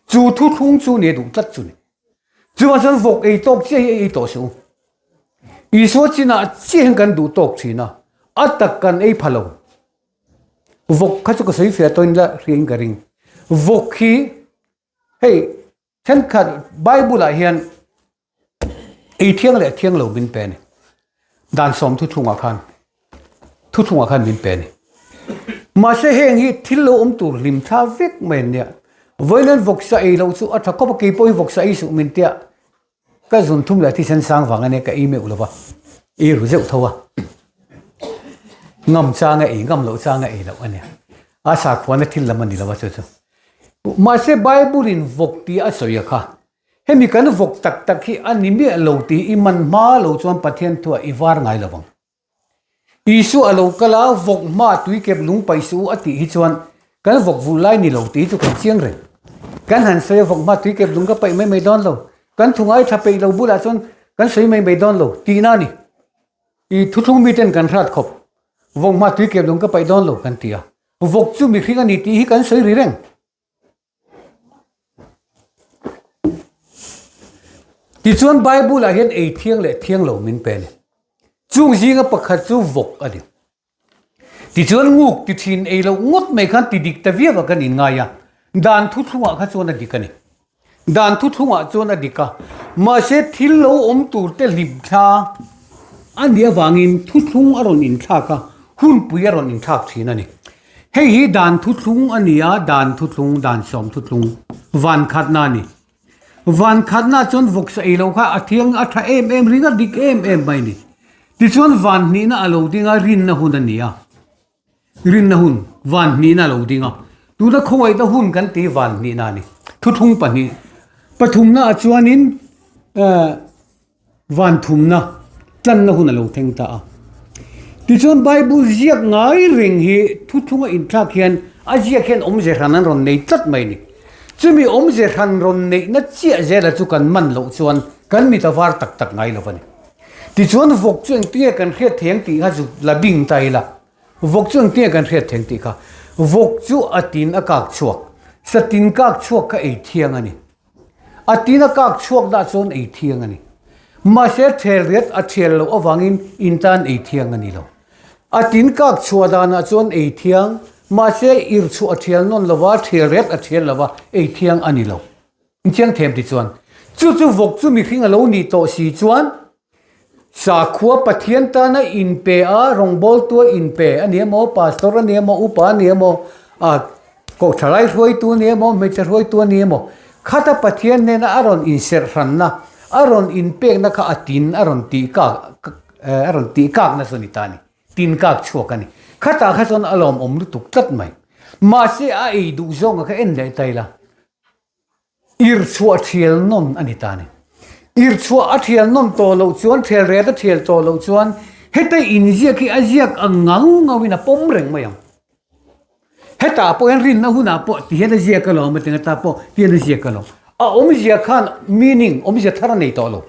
Chu thuthlung chu ni duh tlat chu ni. Chuvang chuan vawk ei tawk chiah hi ei tawh suh u. Isua chinah chiah hian kan duh tawk thin a, a tak kan ei pha lo. Vawk kha chu ka sawi fiah tawhin la hriain ka ring. Vawk hi hei thenkhat Bible ah hian Ei thiang leh thiang lo min pe a ni. Dan sawm thuthlungah khan thuthlungah khan min pe a ni. Mahse heng hi thil lo awm tur hlim thla vek mai an nia. Vawiin vawksa ei loh chu a tha khawp a, kei pawh hi vawksa ei suh min tia ka zun thum leh thisen sang vang a nia ka ei meuh lo va, ei ru zeuh tho a. Ngam changa ei ngam loh changa ei loh a nia. A sakhuana thil lam a ni lo a chu chu. Mahse Bible in vawk tih a sawi a kha. Hemi kan vawk tak tak hi a ni miah lo tih i man hma lo chuan Pathian thuah i var ngai lo vang. Isua a lo kal a, vawk hma tuikep lung paih suh u a tih hi chuan kan vawk vulh lai ni lo tih hi chu kan chiang reng. Kan han sawi a, vawk hma tuikep lung ka paih mai mai dawn lo, kan thu ngaithla peih lo bulah chuan kan sawi mai mai dawn lo tihna a ni. I thuthlung miten kan hrat khawp, vawk hma tuikep lung ka paih dawn lo kan ti a, vawk chu mihring a ni tih hi kan sawi ri reng. Tichuan Bible ah hian ei thiang leh thiang lo min pe a ni. Chung zinga pakhat chu vawk a ni. Tichuan nguk ti thin ei loh ngawt mai khan ti dik ta viau ah kan inngai a, dan thuthlungah kha chuan a dik a ni. Dan thuthlungah chuan a dik a, mahse thil lo awm tur te hlim thla a nih avangin thuthlung a rawn inthlak a, hunpui a rawn inthlak thin a ni. Hei hi dan thuthlung a ni a, dan thuthlung, dan sawm thuthlung, van khatna a ni. Van khatna chuan vawksa ei loh kha a thiang a tha em em ring a, dik em em mai a ni. Tichuan van hnihna a lo ding a, rinna hun a ni a. Rinna hun, van hnihna a lo ding a. Tuna khawngaihna hun kan tih van hnihna a ni. Thuthlung pahnih, pathumna ah chuanin eh van thumna. Tlanna hun a lo thleng ta a. Tichuan Bible ziak ngai reng hi thuthlunga inthlak hian a ziak hian awmze hran an rawn nei tlat mai a ni. Chumi awmze hran rawn neihna chiah zela chu kan man loh chuan kan mit a var tak tak ngai lo a ni. Tichuan vawk chu engtinge kan hriat thei ang tih kha chu la bing ta ila. Vawk chu engtinge kan hriat thei ang tih kha. Vawk chu a tin a kak chhuak. Satin kak chhuak kha ei thiang a ni. A tin a kak chhuak dah chuan ei thiang a ni. Mahse thel riat a thial loh avangin in tan ei thiang a ni lo. A tin kak chhuah danah chuan ei thiang, mahse ir chhuah a thial nawn lo va, thial riat a thial lo va, ei thiang a ni lo. In chiang them ti chuan chu chu vawk chu mihring a lo nih tawh si chuan Sakhua Pathian tana inpe a, rawngbawltua inpe a ni emaw, pastor a ni emaw, upa a ni emaw, ah kohhra hruaitu a ni emaw, hmeichhe hruaitu a ni emaw, khata Pathian hnena a rawn inserh hranna, a rawn inpekna kha a tin a rawn tih kak a rawn tih kakna chu a ni ta a ni. Tin kak chhuak a ni. Khatah kha chuan a lawmawm lutuk tlat mai. Mahse a ei duh zawnga kha en leh ta ila. Irchhuah thial nawn a ni ta ni. Irchhuah a thial nawn tawh loh chuan, thial ret a thial tawh loh chuan heta inziak hi a ziak ang ngau ngauin a pawm reng mai ang. Hetah pawh hian rinna hunah pawh ti hian a ziak alawm a ti nga ta pawh ti hian a ziak alawm. A awmzia khan meaning, awmzia thar a nei tawh lo.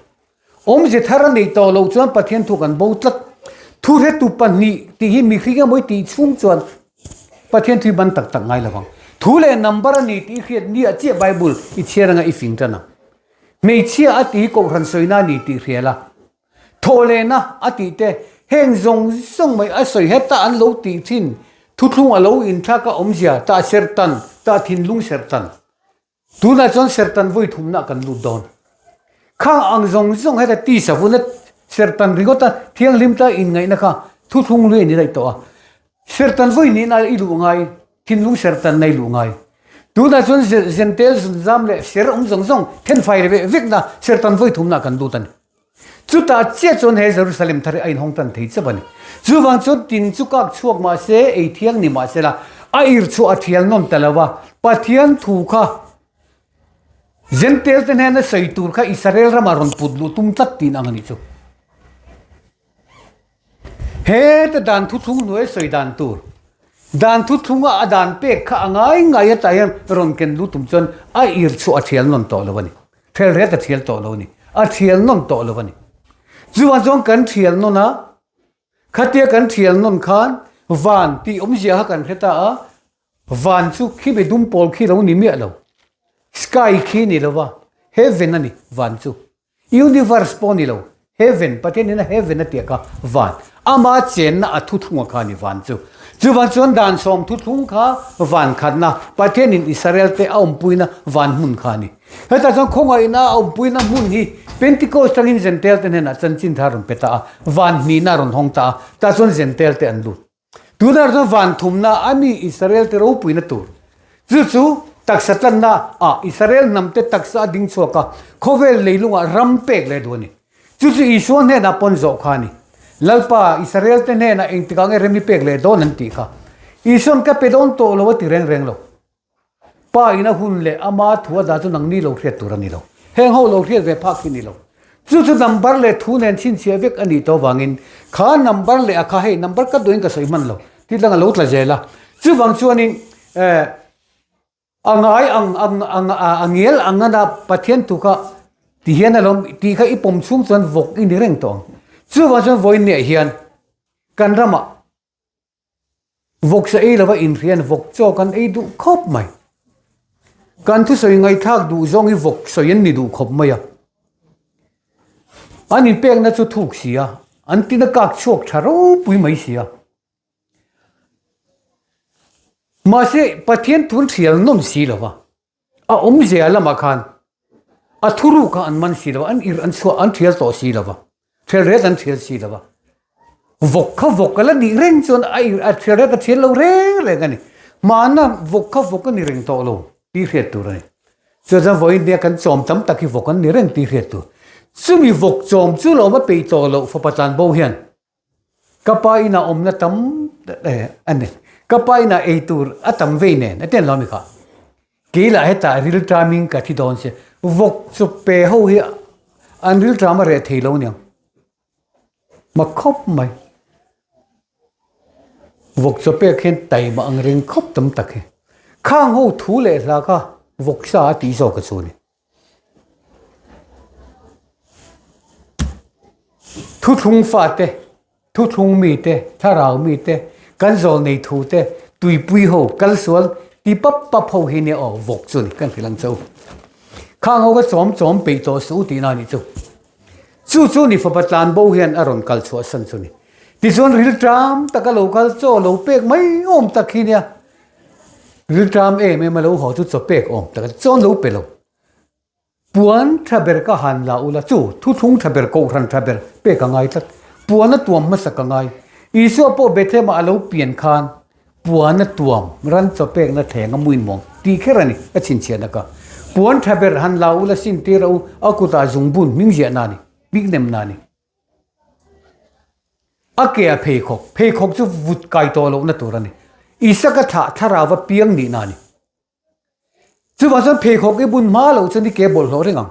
Awmze thar a neih tawh loh chuan Pathian thu kan bo tlat. Thuhretu pahnih tih hi mihring emaw i tih chhung chuan Pathian thu i ban tak tak ngai lo vang. Thu leh number a ni tih i hriat ni ah chiah Bible i chhiar anga i fing tan ang. Hmeichhia a tih hi Kohhran sawina a ni tih hria la. Thawhlehna a tih te heng zawng zawng mai a sawi heta an lo tih thin thuthlung a lo inthlak a awmzia tah sertan, tah thinlung sertan. Tunah chuan sertan vawi thumna kan lut dawn. Khang ang zawng zawng heta tisa vuna sertan ringawta thianghlim ta inngaihna kha thuthlung lui a ni daih tawh a. Sertan vawi nihna i luh ngai, thinlung sertanna i luh ngai. Tunah chuan zentel zunzam leh ser awm zawng zawng thenfai ve vekna sertan vawi thumna kan lut a ni. Chutah chiah chuan he Jerusalem thar hi a inhawng tan thei chauh a ni. Chuvang chuan tin chu kak chhuak mah se, ei thiang ni mah sela, a ir chhuah a thial nawn ta lo a, Pathian thu kha Jentail te hnena sawi tur kha Israel ramah rawn put luh tum tlat tih ang a nih chu. Heta dan thuthlung hnuai sawi dan tur, dan thuthlunga a dan pek kha a ngai ngai atah hian rawn ken lu tum chuan a ir chhuah a thial nawn tawh lo a ni. Thial ret a thial tawh lo a ni. A thial nawn tawh lo a ni. Chuvang chuan kan thial nawn a, khatia kan thial nawn khan van tih awmzia kha kan hre ta a, van chu khi mi dum pawl khi lo ni miah lo. Sky khi ni lo va, heaven a ni van chu. Universe pawh ni lo, Heaven, Pathian ina Heaven a tih kha van, ama chenna a thuthlunga kha a ni van chu. Chuvang chuan dan sawm thuthlung kha van khatna, Pathianin Israel te a awmpuina van hmun kha a ni. Hetah chuan khawngaihna a awmpuina hmun hi Pentecost tangin Jentail te hnenah chanchin thar a rawn pe ta a, van hnihna a rawn hawng ta a, tah chuan Jentail te an lut. Tunah chuan van thumna a mi Israel te ropuina tur chu chu taksa tlanna ah Israel hnam te taksa a ding chhuak a, khawvel leilungah ram pek leh duh a ni. Chu chu Isua hnenah pawn zawh kha a ni. Lalpa, Israel te hnenah engtikah nge rem i pek leh dawn an tih kha. Isua'n ka pe dawn tawh lo a ti reng reng lo. Pa ina hun leh ama thu a dah chu nangni lo hriat tur a ni lo. Heng ho lo hriat ve phak hi ni lo. Chu chu number leh thu nen chhinchhiah vek a nih tawh avangin kha number leh a kha hei number ka duhin ka sawi hman lo tih dang a lo tla zel a. Chuvang chuanin eh a ngai ang ang ang a ngel ang ana Pathian thu kha ti hian alawm tih kha i pawm chhung chuan vawk i ni reng tawh ang. Chuvang chuan vawiin niah hian kan ramah Vawksa ei lova inhrian vawk chaw kan ei duh khawp mai. Kan thusawi ngaihthlak duh zawng hi vawk sawi an ni duh khawp mai a. An inpekna chu thuk si a, an tina kak chhuak tha ropui mai si a. Mahse, Pathian thun thial nawm si lova. A awmzia lamah khan a thuruk kha an man si lo a, an ir an chhuah an thial tawh si lo va, thial ret an thial si lo va. Vawk kha vawk a la nih reng chuan a ir a thial ret a thial lo reng reng a ni. Hmana vawk kha vawk a ni reng tawh lo tih hriat tur a ni. Chuan chuan vawiin nia kan chawm tam tak hi vawk an ni reng tih hriat tur. Chumi vawk chawm chu lawm a peih tawh loh fapa tlanbo hian Ka pa inah awmna tam a ni. Ka pa inah ei tur a tam vei nen a ti an lo a mi kha. Kei lah hetah rilṭamin ka thi dawn si. Vawk chu pe ho hi an rilṭam a reh thei lo aniang. Mak khawp mai. Vawk chaw pek hian taima ang reng khawp tam tak hi. Khang ho thu leh hla kha vawk sa a tih zawk a chu a ni. Thuthlung fate, thuthlung mite, thlarau mite, kan zawl nei thu te, tuipui ho, kalsual ti pap pap ho hi nia aw vawk chu a ni kan hrilh ang che u. Khang ho kha chawm chawm peih tawh suh u tihna a nih chu. Chu chu ni fapa tlanbo hian a rawn kal chhuah san chu ni. Tichuan rilṭam taka lo kal chaw lo pek mai awm tak hi nia. Rilṭam em em a lo haw chu chaw pek awm tak a ni. Chuan lo pe lo. Puan tha ber ka han la ula chu thuthlung tha ber kohhran tha ber pek a ngai tlat. Puan a tuam hmasa ka ngai. Isua pawh Bethlehem ah a lo pian khan Puan a tuam, ran chaw pekna thleng a muinmawng tih kher a ni, a chhinchhiahna ka. Puan tha ber han la ula sin tir a u, a kutah zungbun hming ziahna a ni, hmingnemna a ni. A ke a pheikhawk, pheikhawk chu vut kai tawh lohna tur a ni. Isaka thlah thlarau a piang nihna a ni. Chuvang chuan pheikhawk i bun hma loh chuan i ke bawlhhlawh reng ang.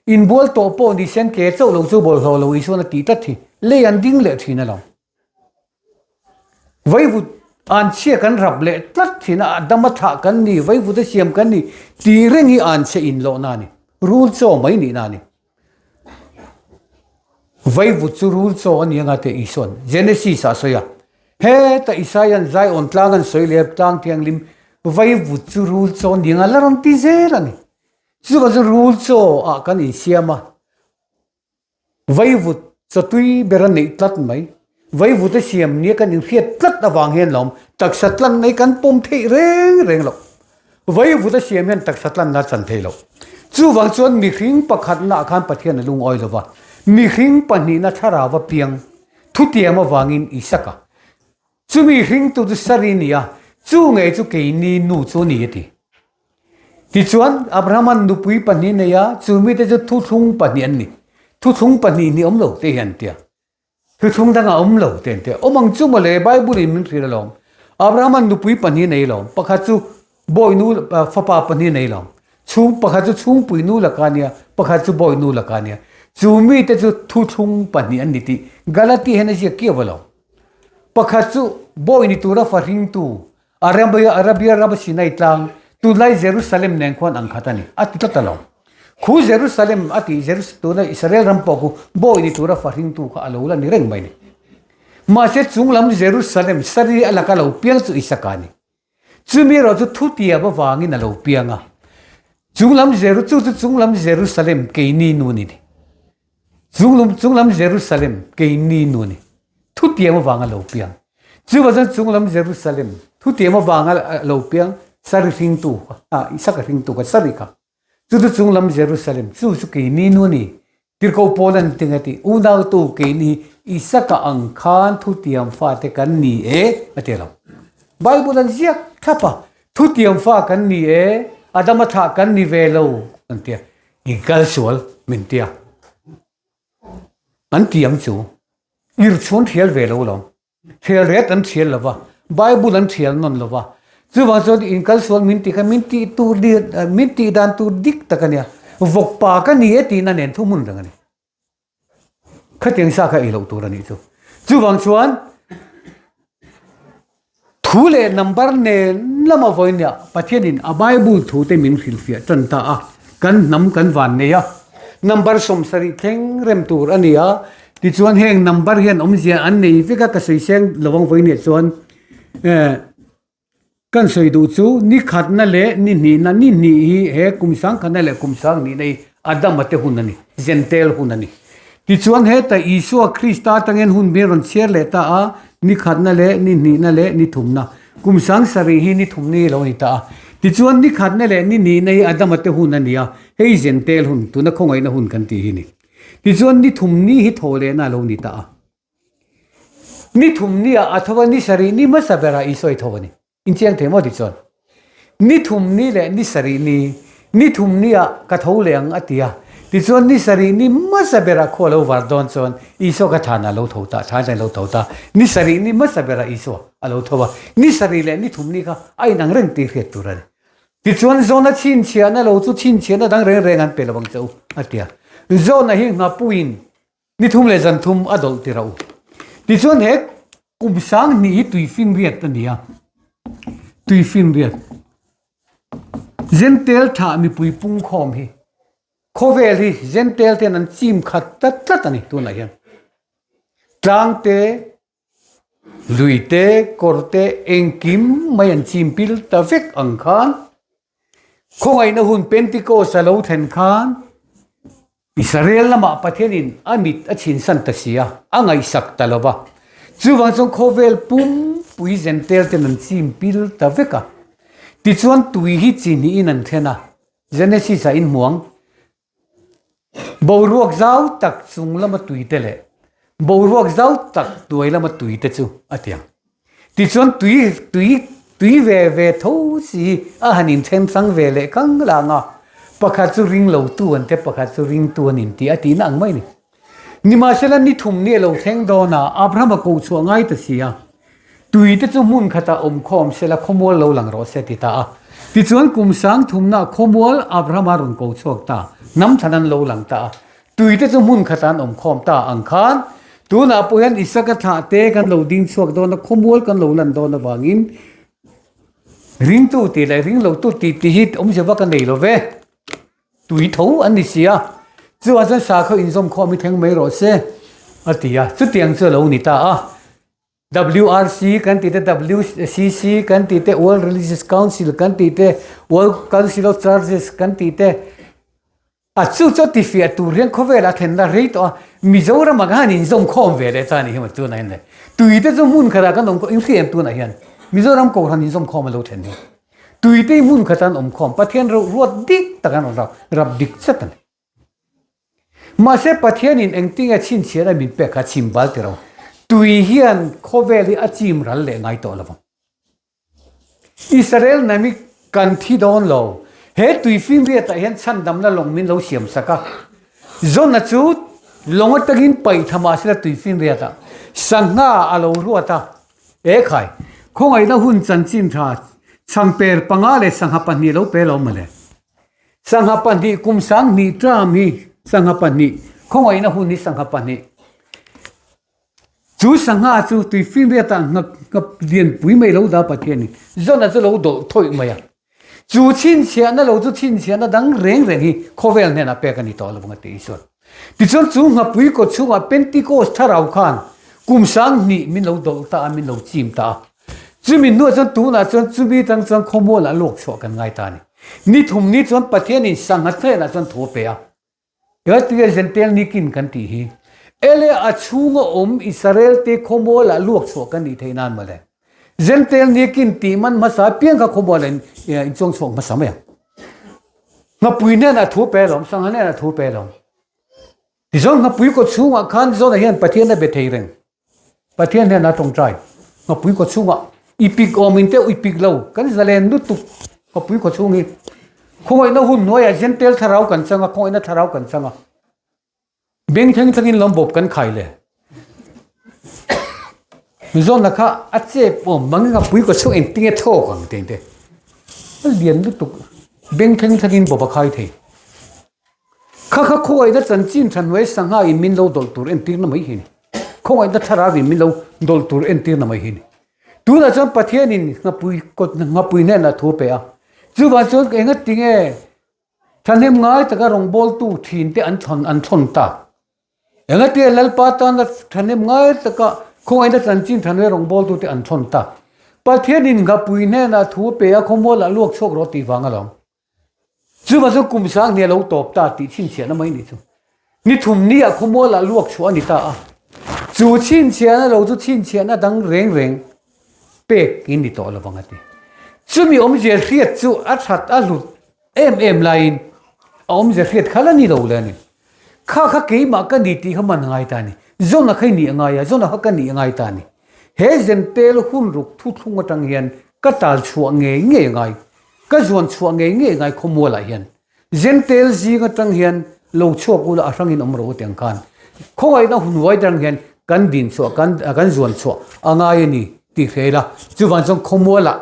Inbual tawh pawh ni sen ke chauh lo chu bawlhhlawh lo Isuan a tih tlat hi lei an ding leh thin alawm. Vaivut anchhia kan rap leh tlat thin a, a dam a thlah kan ni, vaivut a siam kan ni tih reng hi anchhia inlawhna a ni, rul chaw mai nihna a ni. Vaivut chu rul chaw a ni anga tih Isuan Genesis ah a sawi a, heta Isaiah-an Zion tlang an sawi leh tlang thianghlim vaivut chu rul chaw a ni anga la rawn ti zel a ni. Chuvang chu rul chaw ah kan insiam a, vaivut chaw tui ber a neih tlat mai. Vaivut a siam nia kan inhriat tlat avang hian lawm taksa tlanna hi kan pawm theih reng reng loh. Vaivut a siam hian taksa tlanna a chan thei loh. Chuvang chuan mihring pakhatna ah khan Pathian a lungawi lo va, mihring pahnihna thlarau a piang thutiam avangin Isaka chumi hringtu chu Sari ni a, chu ngei chu keini nu chu a ni a ti. Tichuan, Abrahama'n nupui pahnih nei a, chu mite chu thuthlung pahnih an ni. Thuthlung pahnih ni awm lo te hi an ti a. Thuthlung dangah awm lo te an ti a. Awm ang chu mawle, Bible-in min hrilh alawm. Abrahama'n nupui pahnih nei alawm. Pakhat chu bawihnu, fapa pahnih nei alawm. Chhung, pakhat chu chhungpui nu laka a nia, pakhat chu bawihnu laka a nia. Chu mite chu thuthlung pahnih an ni tih Galati hian a ziak kiau alawm. Pakhat chu bawi ni tura fahringtu, Arabia, Arabia ram Sinai tlang, tunlai Jerusalem nen khuan ang khat a ni, a ti tlat a lo. Khu Jerusalem a tih Jerus, tuna Israel ram pawh khu bawi ni tura fahringtu kha a lo la ni reng mai ni. Mahse chunglam Jerusalem sari a laka lo piang chu Isaka a ni. Chumi erawh chu thutiam avangin a lo piang a. Chunglam Jeru, chu chu chunglam Jerusalem keini nu ni ni. Chunglum chunglam Jerusalem keini nu ni. Thutiam avanga lo piang. Chuvang chuan chunglam Jerusalem thutiam avanga lo piang sari hringtu kha, Isaka hringtu kha sari kha. Chu chu chunglam Jerusalem chu chu keini nu ni. Tirhkoh Paul an ti nge ti unautu keini Isaka ang khan thutiam fate kan ni e a ti lo. Bible an ziak thlap a, thutiam fa kan ni e, Adama thlah kan ni ve lo an ti a. I kal sual min tia. An ti ang chu. Ir chhuan thial ve lo lawm. Thial ret an thial lo va. Bible an thial nawn lo va. Chuvang chuan in kal sual min ti kha min tih tur min tih dan tur dik tak a nia. Vawkpa ka ni e tihna nen thu hmun reng a ni. Khatiang sa kha ei loh tur a nih chu. Chuvang chuan thu leh number nen lama vawinia Pathianin a Bible thu te min hrilhfiah tan ta a, kan hnam kan van nei a. Number 70 thleng rem tur a ni a, tichuan heng number hian awmzia an nei vek a, ka sawi seng lovang vawinia chuan eh Kan sawi duh chu ni khatna leh ni hnihna, ni hnih hi he kum sangkhatna leh kum sang hnihna hi Adama te hun a ni, Jentail hun a ni. Tichuan heta Isua Krista atangin hun min rawn chhiar leh ta a, ni khatna leh ni hnihna leh ni thumna, kum sang sarih hi ni thumni hi lo ni ta a. Tichuan ni khatna leh ni hnihna hi Adama te hun a ni a, hei Jentail hun, tuna khawngaihna hun kan tih hi ni. Tichuan ni thumni hi thawhlehna a lo ni ta a. Ni thum ni ah a tho a, ni sarih ni hmasa berah Isua i tho a ni. Inchiang thei maw tichuan? Ni thum ni leh ni sarih ni, ni thum ni ah ka tho leh ang a ti a. Tichuan ni sarih ni hmasa berah khua lo var dawn chuan Isua ka thlan ah lo tho ta, thlan a lo tho ta. Ni sarih ni hmasa berah Isua a lo tho a. Ni sarih leh ni thum ni kha a inang reng tih hriat tur a ni. Tichuan Jona chhinchhiahna lo chu chhinchhiahna dang reng reng an pe lo ang che u a ti a. Jona hi nghapuiin. Ni thum leh zan thum a dawlh ti ro. Tichuan he kum sang hnih hi tuifinriat a ni a, tuifinriat. Zentel thah mipui pungkhawm hi khawvel hi Zentel ten an chim khat tlat tlat a ni tunah hian. Tlang te, lui te, kawr te engkim mai an chim pil ta vek ang khan khawngaihna hun Pentecost a lo thlen khan Israel lamah Pathianin a mit a chhinsan ta si a, a ngaihsak ta lo va. Chuvang chuan khawvel pumpui Zentel ten an chim pil ta vek a. Tichuan tui hi chi hnihin an then a, Genesis ah inhmuang boruak zau tak chung lama tui te leh boruak zau tak hnuai lama tui te chu a ti ang. Tichuan tui tui tui ve ve tho si a han inthen hrang ve leh kang lang a, pakhat chu ring lo tu an te pakhat chu ring tu an inti a tihna ang mai a ni. Nimahsela ni thum ni a lo thleng dawn a, Abraham a koh chhuah ngai ta si a, tui te chu hmun khatah awm khawm sela khawmual lo lang rawh se a ti ta a. Tichuan kum sang thumna khawmual Abraham a rawn ko chhuak ta, hnam thlan an lo lang ta a. Tui te chu hmun khatah an awm khawm ta ang khan tunah pawh hian Isaka thlah te kan lo ding chhuak dawn a, khawmual kan lo lan dawn avangin ringtu tih leh ringlotu tih tih hi awmzia vak a nei lo ve. Tui tho an ni si a, chuvang chuan sakhaw inzawm khawm hi thleng mai rawh se a ti a, chutiang chu a lo ni ta a. WRC kan tih te, WCC kan tih te, World Religious Council kan tih te, World Council of Churches kan tih te, A chu chu tifiah tur hian khawvel a thlenna rei tawh a, Mizoram ah khan inzawm khawm ve leh ta a nih hi maw tunah hian le. Tui te chu hmun khatah kan awm khawm, in hria em tunah hian Mizoram Kohhran inzawm khawm a lo thlen hi. Tui te hi hmun khatah an awm khawm, Pathian reuh ruat dik tak an rawn rap, rap dik chat a ni. Mahse Pathianin engtinge chhinchhiah a min pek kha chim bal ti ro. Tui hian khawvel hi a chim ral leh ngai tawh lo vang. Israel nami kan thi dawn lo. He tui fimriatah hian chhandamna lawng min lo siam sak a. Jona chu lawng atangin paih tha mah sela tui fimriatah sangha a lo ruat a. E khai, khawngaihna hun chanchin tha chhangper panga leh sangha pahnih lo pe lo mawle. Sangha pahnih kum sanghnih term hi sangha pahnih, khawngaihna hun hi sangha pahnih. Chu sangha chu tui fimriatah ngap ngap lianpui mai lo dah Pathianin Jona chu lo dawlh thawih mai a. Chu chhinchhiahna lo chu chhinchhiahna dang reng reng hi khawvel hnenah pek a ni tawh lo vang a ti Isuan. Tichuan chu nghapui kaw chhungah Pentecost thlarau khan kum sanghnih min lo dawlh ta a, min lo chim ta a. Chumi hnuah chuan tunah chuan chumi tang chuan khawmualah luak chhuah kan ngai ta a ni. Ni thum ni chuan Pathianin sangha hnenah chuan thu a pe a. Hetia Jentail nikin kan tih hi ele a chhunga awm Israel te khawmualah luak chhuah kan nih theih nan mawle. Jentail nikin tih man hmasa apiang kha khawmualah in chuang chhuak hmasa mai ang. Nghapui hnenah thu pe lawm, sangha hnenah thu pe lawm. Tichuan nghapui kaw chhungah khan Jonah hian Pathian a be thei reng. Pathian hian a tawngtai nghapui khaw chhungah i pik awm in teuh i pik lo kan zalen lutuk nghapui khaw chhung hi khawngaihna hun hnuaiah Jentail thlarau kan chang a khawngaihna thlarau kan chang a beng thleng thlengin lawmbawp kan khai le Mizoramna kha a chep awm mang nghapui khaw chhung engtinge thawk ang tih te a lian lutuk beng thleng thlengin bawp a khai thei. Kha kha khawngaihna chanchin tha hnuai sangha in min lo dawlh tur entirna mai hi ni. Khawngaihna thlarau in min lo dawlh tur entirna mai hi ni. Tunah chuan Pathian in nghapui kawt nghapui hnenah thu a pe a. Chuvang chuan enga tinge thahnem ngai taka rawngbawltu thin te an thawn an thawn ta. Enga tinge Lalpa tana thahnem ngai taka khawngaihna chanchin tha hnuai rawngbawltu te an thawn ta. Pathian in nghapui hnenah thu a pe a khawmualah luak chhuak rawh tih vang alawm. Chuvang chu kum sang hnih a lo tawp ta tih chhinchhiahna mai nih chu. Ni thum ni ah khawmualah luak chhuah a ni ta a. Chu chhinchhiahna lo chu chhinchhiahna dang reng reng pek in ni tawh lovang a ti. Chumi awmzia hriat chu a that a hlut em em laiin a awmzia hriat kha la ni lo le a ni. Kha kha keimah ka ni tih kha man a ngai ta a ni. Zawna kha i nih a ngai a, zawna kha ka nih a ngai ta a ni. He zentel hun ruk thuthlung atang hian ka tal chhuah ngei ngei a ngai. Ka zuan chhuah ngei ngei ngai khawmualah hian Jentail zing atang hian lo chhuak ula a hrangin awm rawh u tiang khan khawngaihna hun huai atang hian kan din chhuah kan kan zuan chhuah a ngai a ni tih hre ila chuvang chuan khawmualah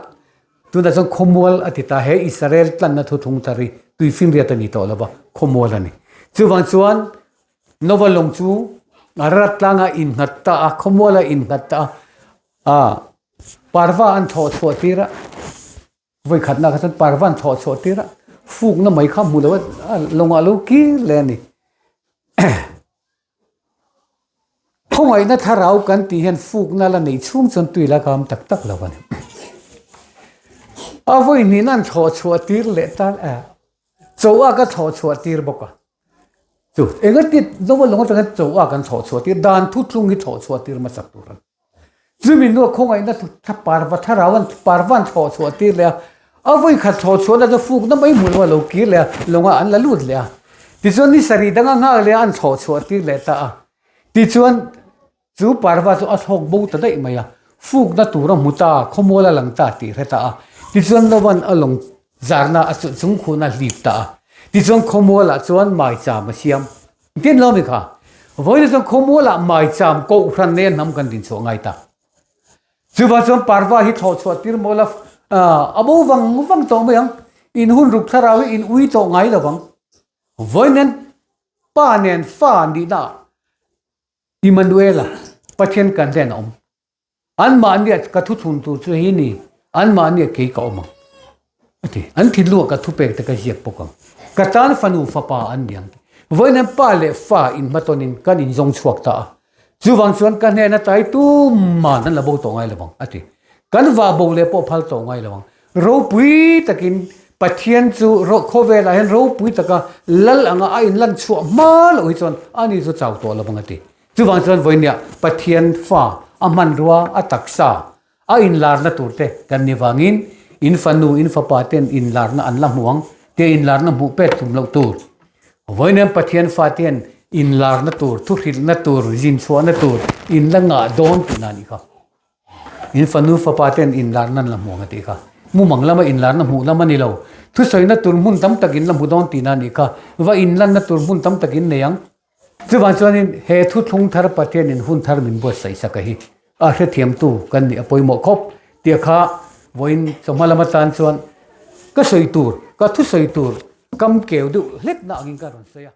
tunah chuan khawmual a ti ta he Israel tlanna thuthlung thar hi tuifinriat a ni tawh lova khawmual a ni chuvang chuan Nova lawng chu. Ararat tlanga innghat ta a, khawmuala innghat ta a, parva an thlawh chhuah tir a, vawi khatna kha chuan parva an thlawh chhuah tir a, fukna mai kha hmu lo a, lawngah lo kir leh a ni. Khawngaihna thlarau kan tih hian fukna la nei chhung chuan tui la kam tak tak lo a ni. A vawi hnihna an thlawh chhuah tir leh ta a, chaw a ka thlawh chhuah tir bawk a. Chu engati Noa lawng atanga chaw a kan thlawh chhuah tir dan thu thlung hi thlawh chhuah tir hmasak tur a ni. Chumi hnua khawngaihna thla parva thlarau an parva an thlawh chhuah tir leh a, a vawi khat thlawh chhuahna chu fukna mai hmuh loh a lo kir leh a, lawngah an la lut leh a. Tichuan ni sarih danga nghak leh a an thlawh chhuah tir leh ta a. Tichuan chu parva chu a thlawk bo ta daih mai a, fukna tur a hmu ta, khawmual a lang ta tih hre ta a. Tichuan Nova'n a lawng Zarna a chulh chung khun a hlip ta a. Tichuan khawmualah chuan maicham a siam. Engtin lo mi kha? Vawiin chuan khawmualah maicham kohhran nei a hnam kan din chhuah ngai ta. Chuvang chuan parva hi thlawh chhuah tir maw la a bo vang vang tawh mai ang. In hun ruk thlarau hi in ui tawh ngai lo vang. Vawiin an pa nen fa nihna ah Immanuela Pathian kan len a awm. Anmahnia ka thuthlun tur chu hei ni, anmahnia kei ka awm ang, a ti. An thinlungah ka thupek te ka ziak bawk ang. Ka tan fanu fapa an ni ang ti. Vawiin an pa leh fa inhmatawnin kan inzawng chhuak ta a. Chuvang chuan ka hnena tai tuman an la bo tawh ngai lo vang, a ti. Kan vah bo leh pawh phal tawh ngai lo ang. Ropui takin Pathian chu khawvelah hian ropui taka lal anga a inlan chhuah hma loh hi chuan ani chu chau tawh lo vang, a ti. Chuvang chuan vawinia Pathian fa a hmanrua a taksa a inlarna tur te kan ni vangin in fanu in fapa ten inlarna an la hmu ang tia inlarna hmuh pek tum loh tur. Vawinia Pathian fa ten inlarna tur, thuhrilhna tur, zinchhuahna tur in la ngah dawn tihna a nih kha. In fanu fapa ten inlarna an la hmu ang a tih kha. Mumang lama inlarna hmuh lam a ni lo. Thusawina tur hmun tam tak in la hmu dawn tihna a nih kha. Va inlanna tur hmun tam tak in nei ang. Chuvang chuanin he thuthlung thar Pathianin hun thar min buatsaih sak a hi a hrethiamtu kan nih a pawimawh khawp tia kha vawiin chawhma lam atan chuan ka sawi tur, ka thusawi tur kam keu deuh hlekna angin ka rawn sawi a.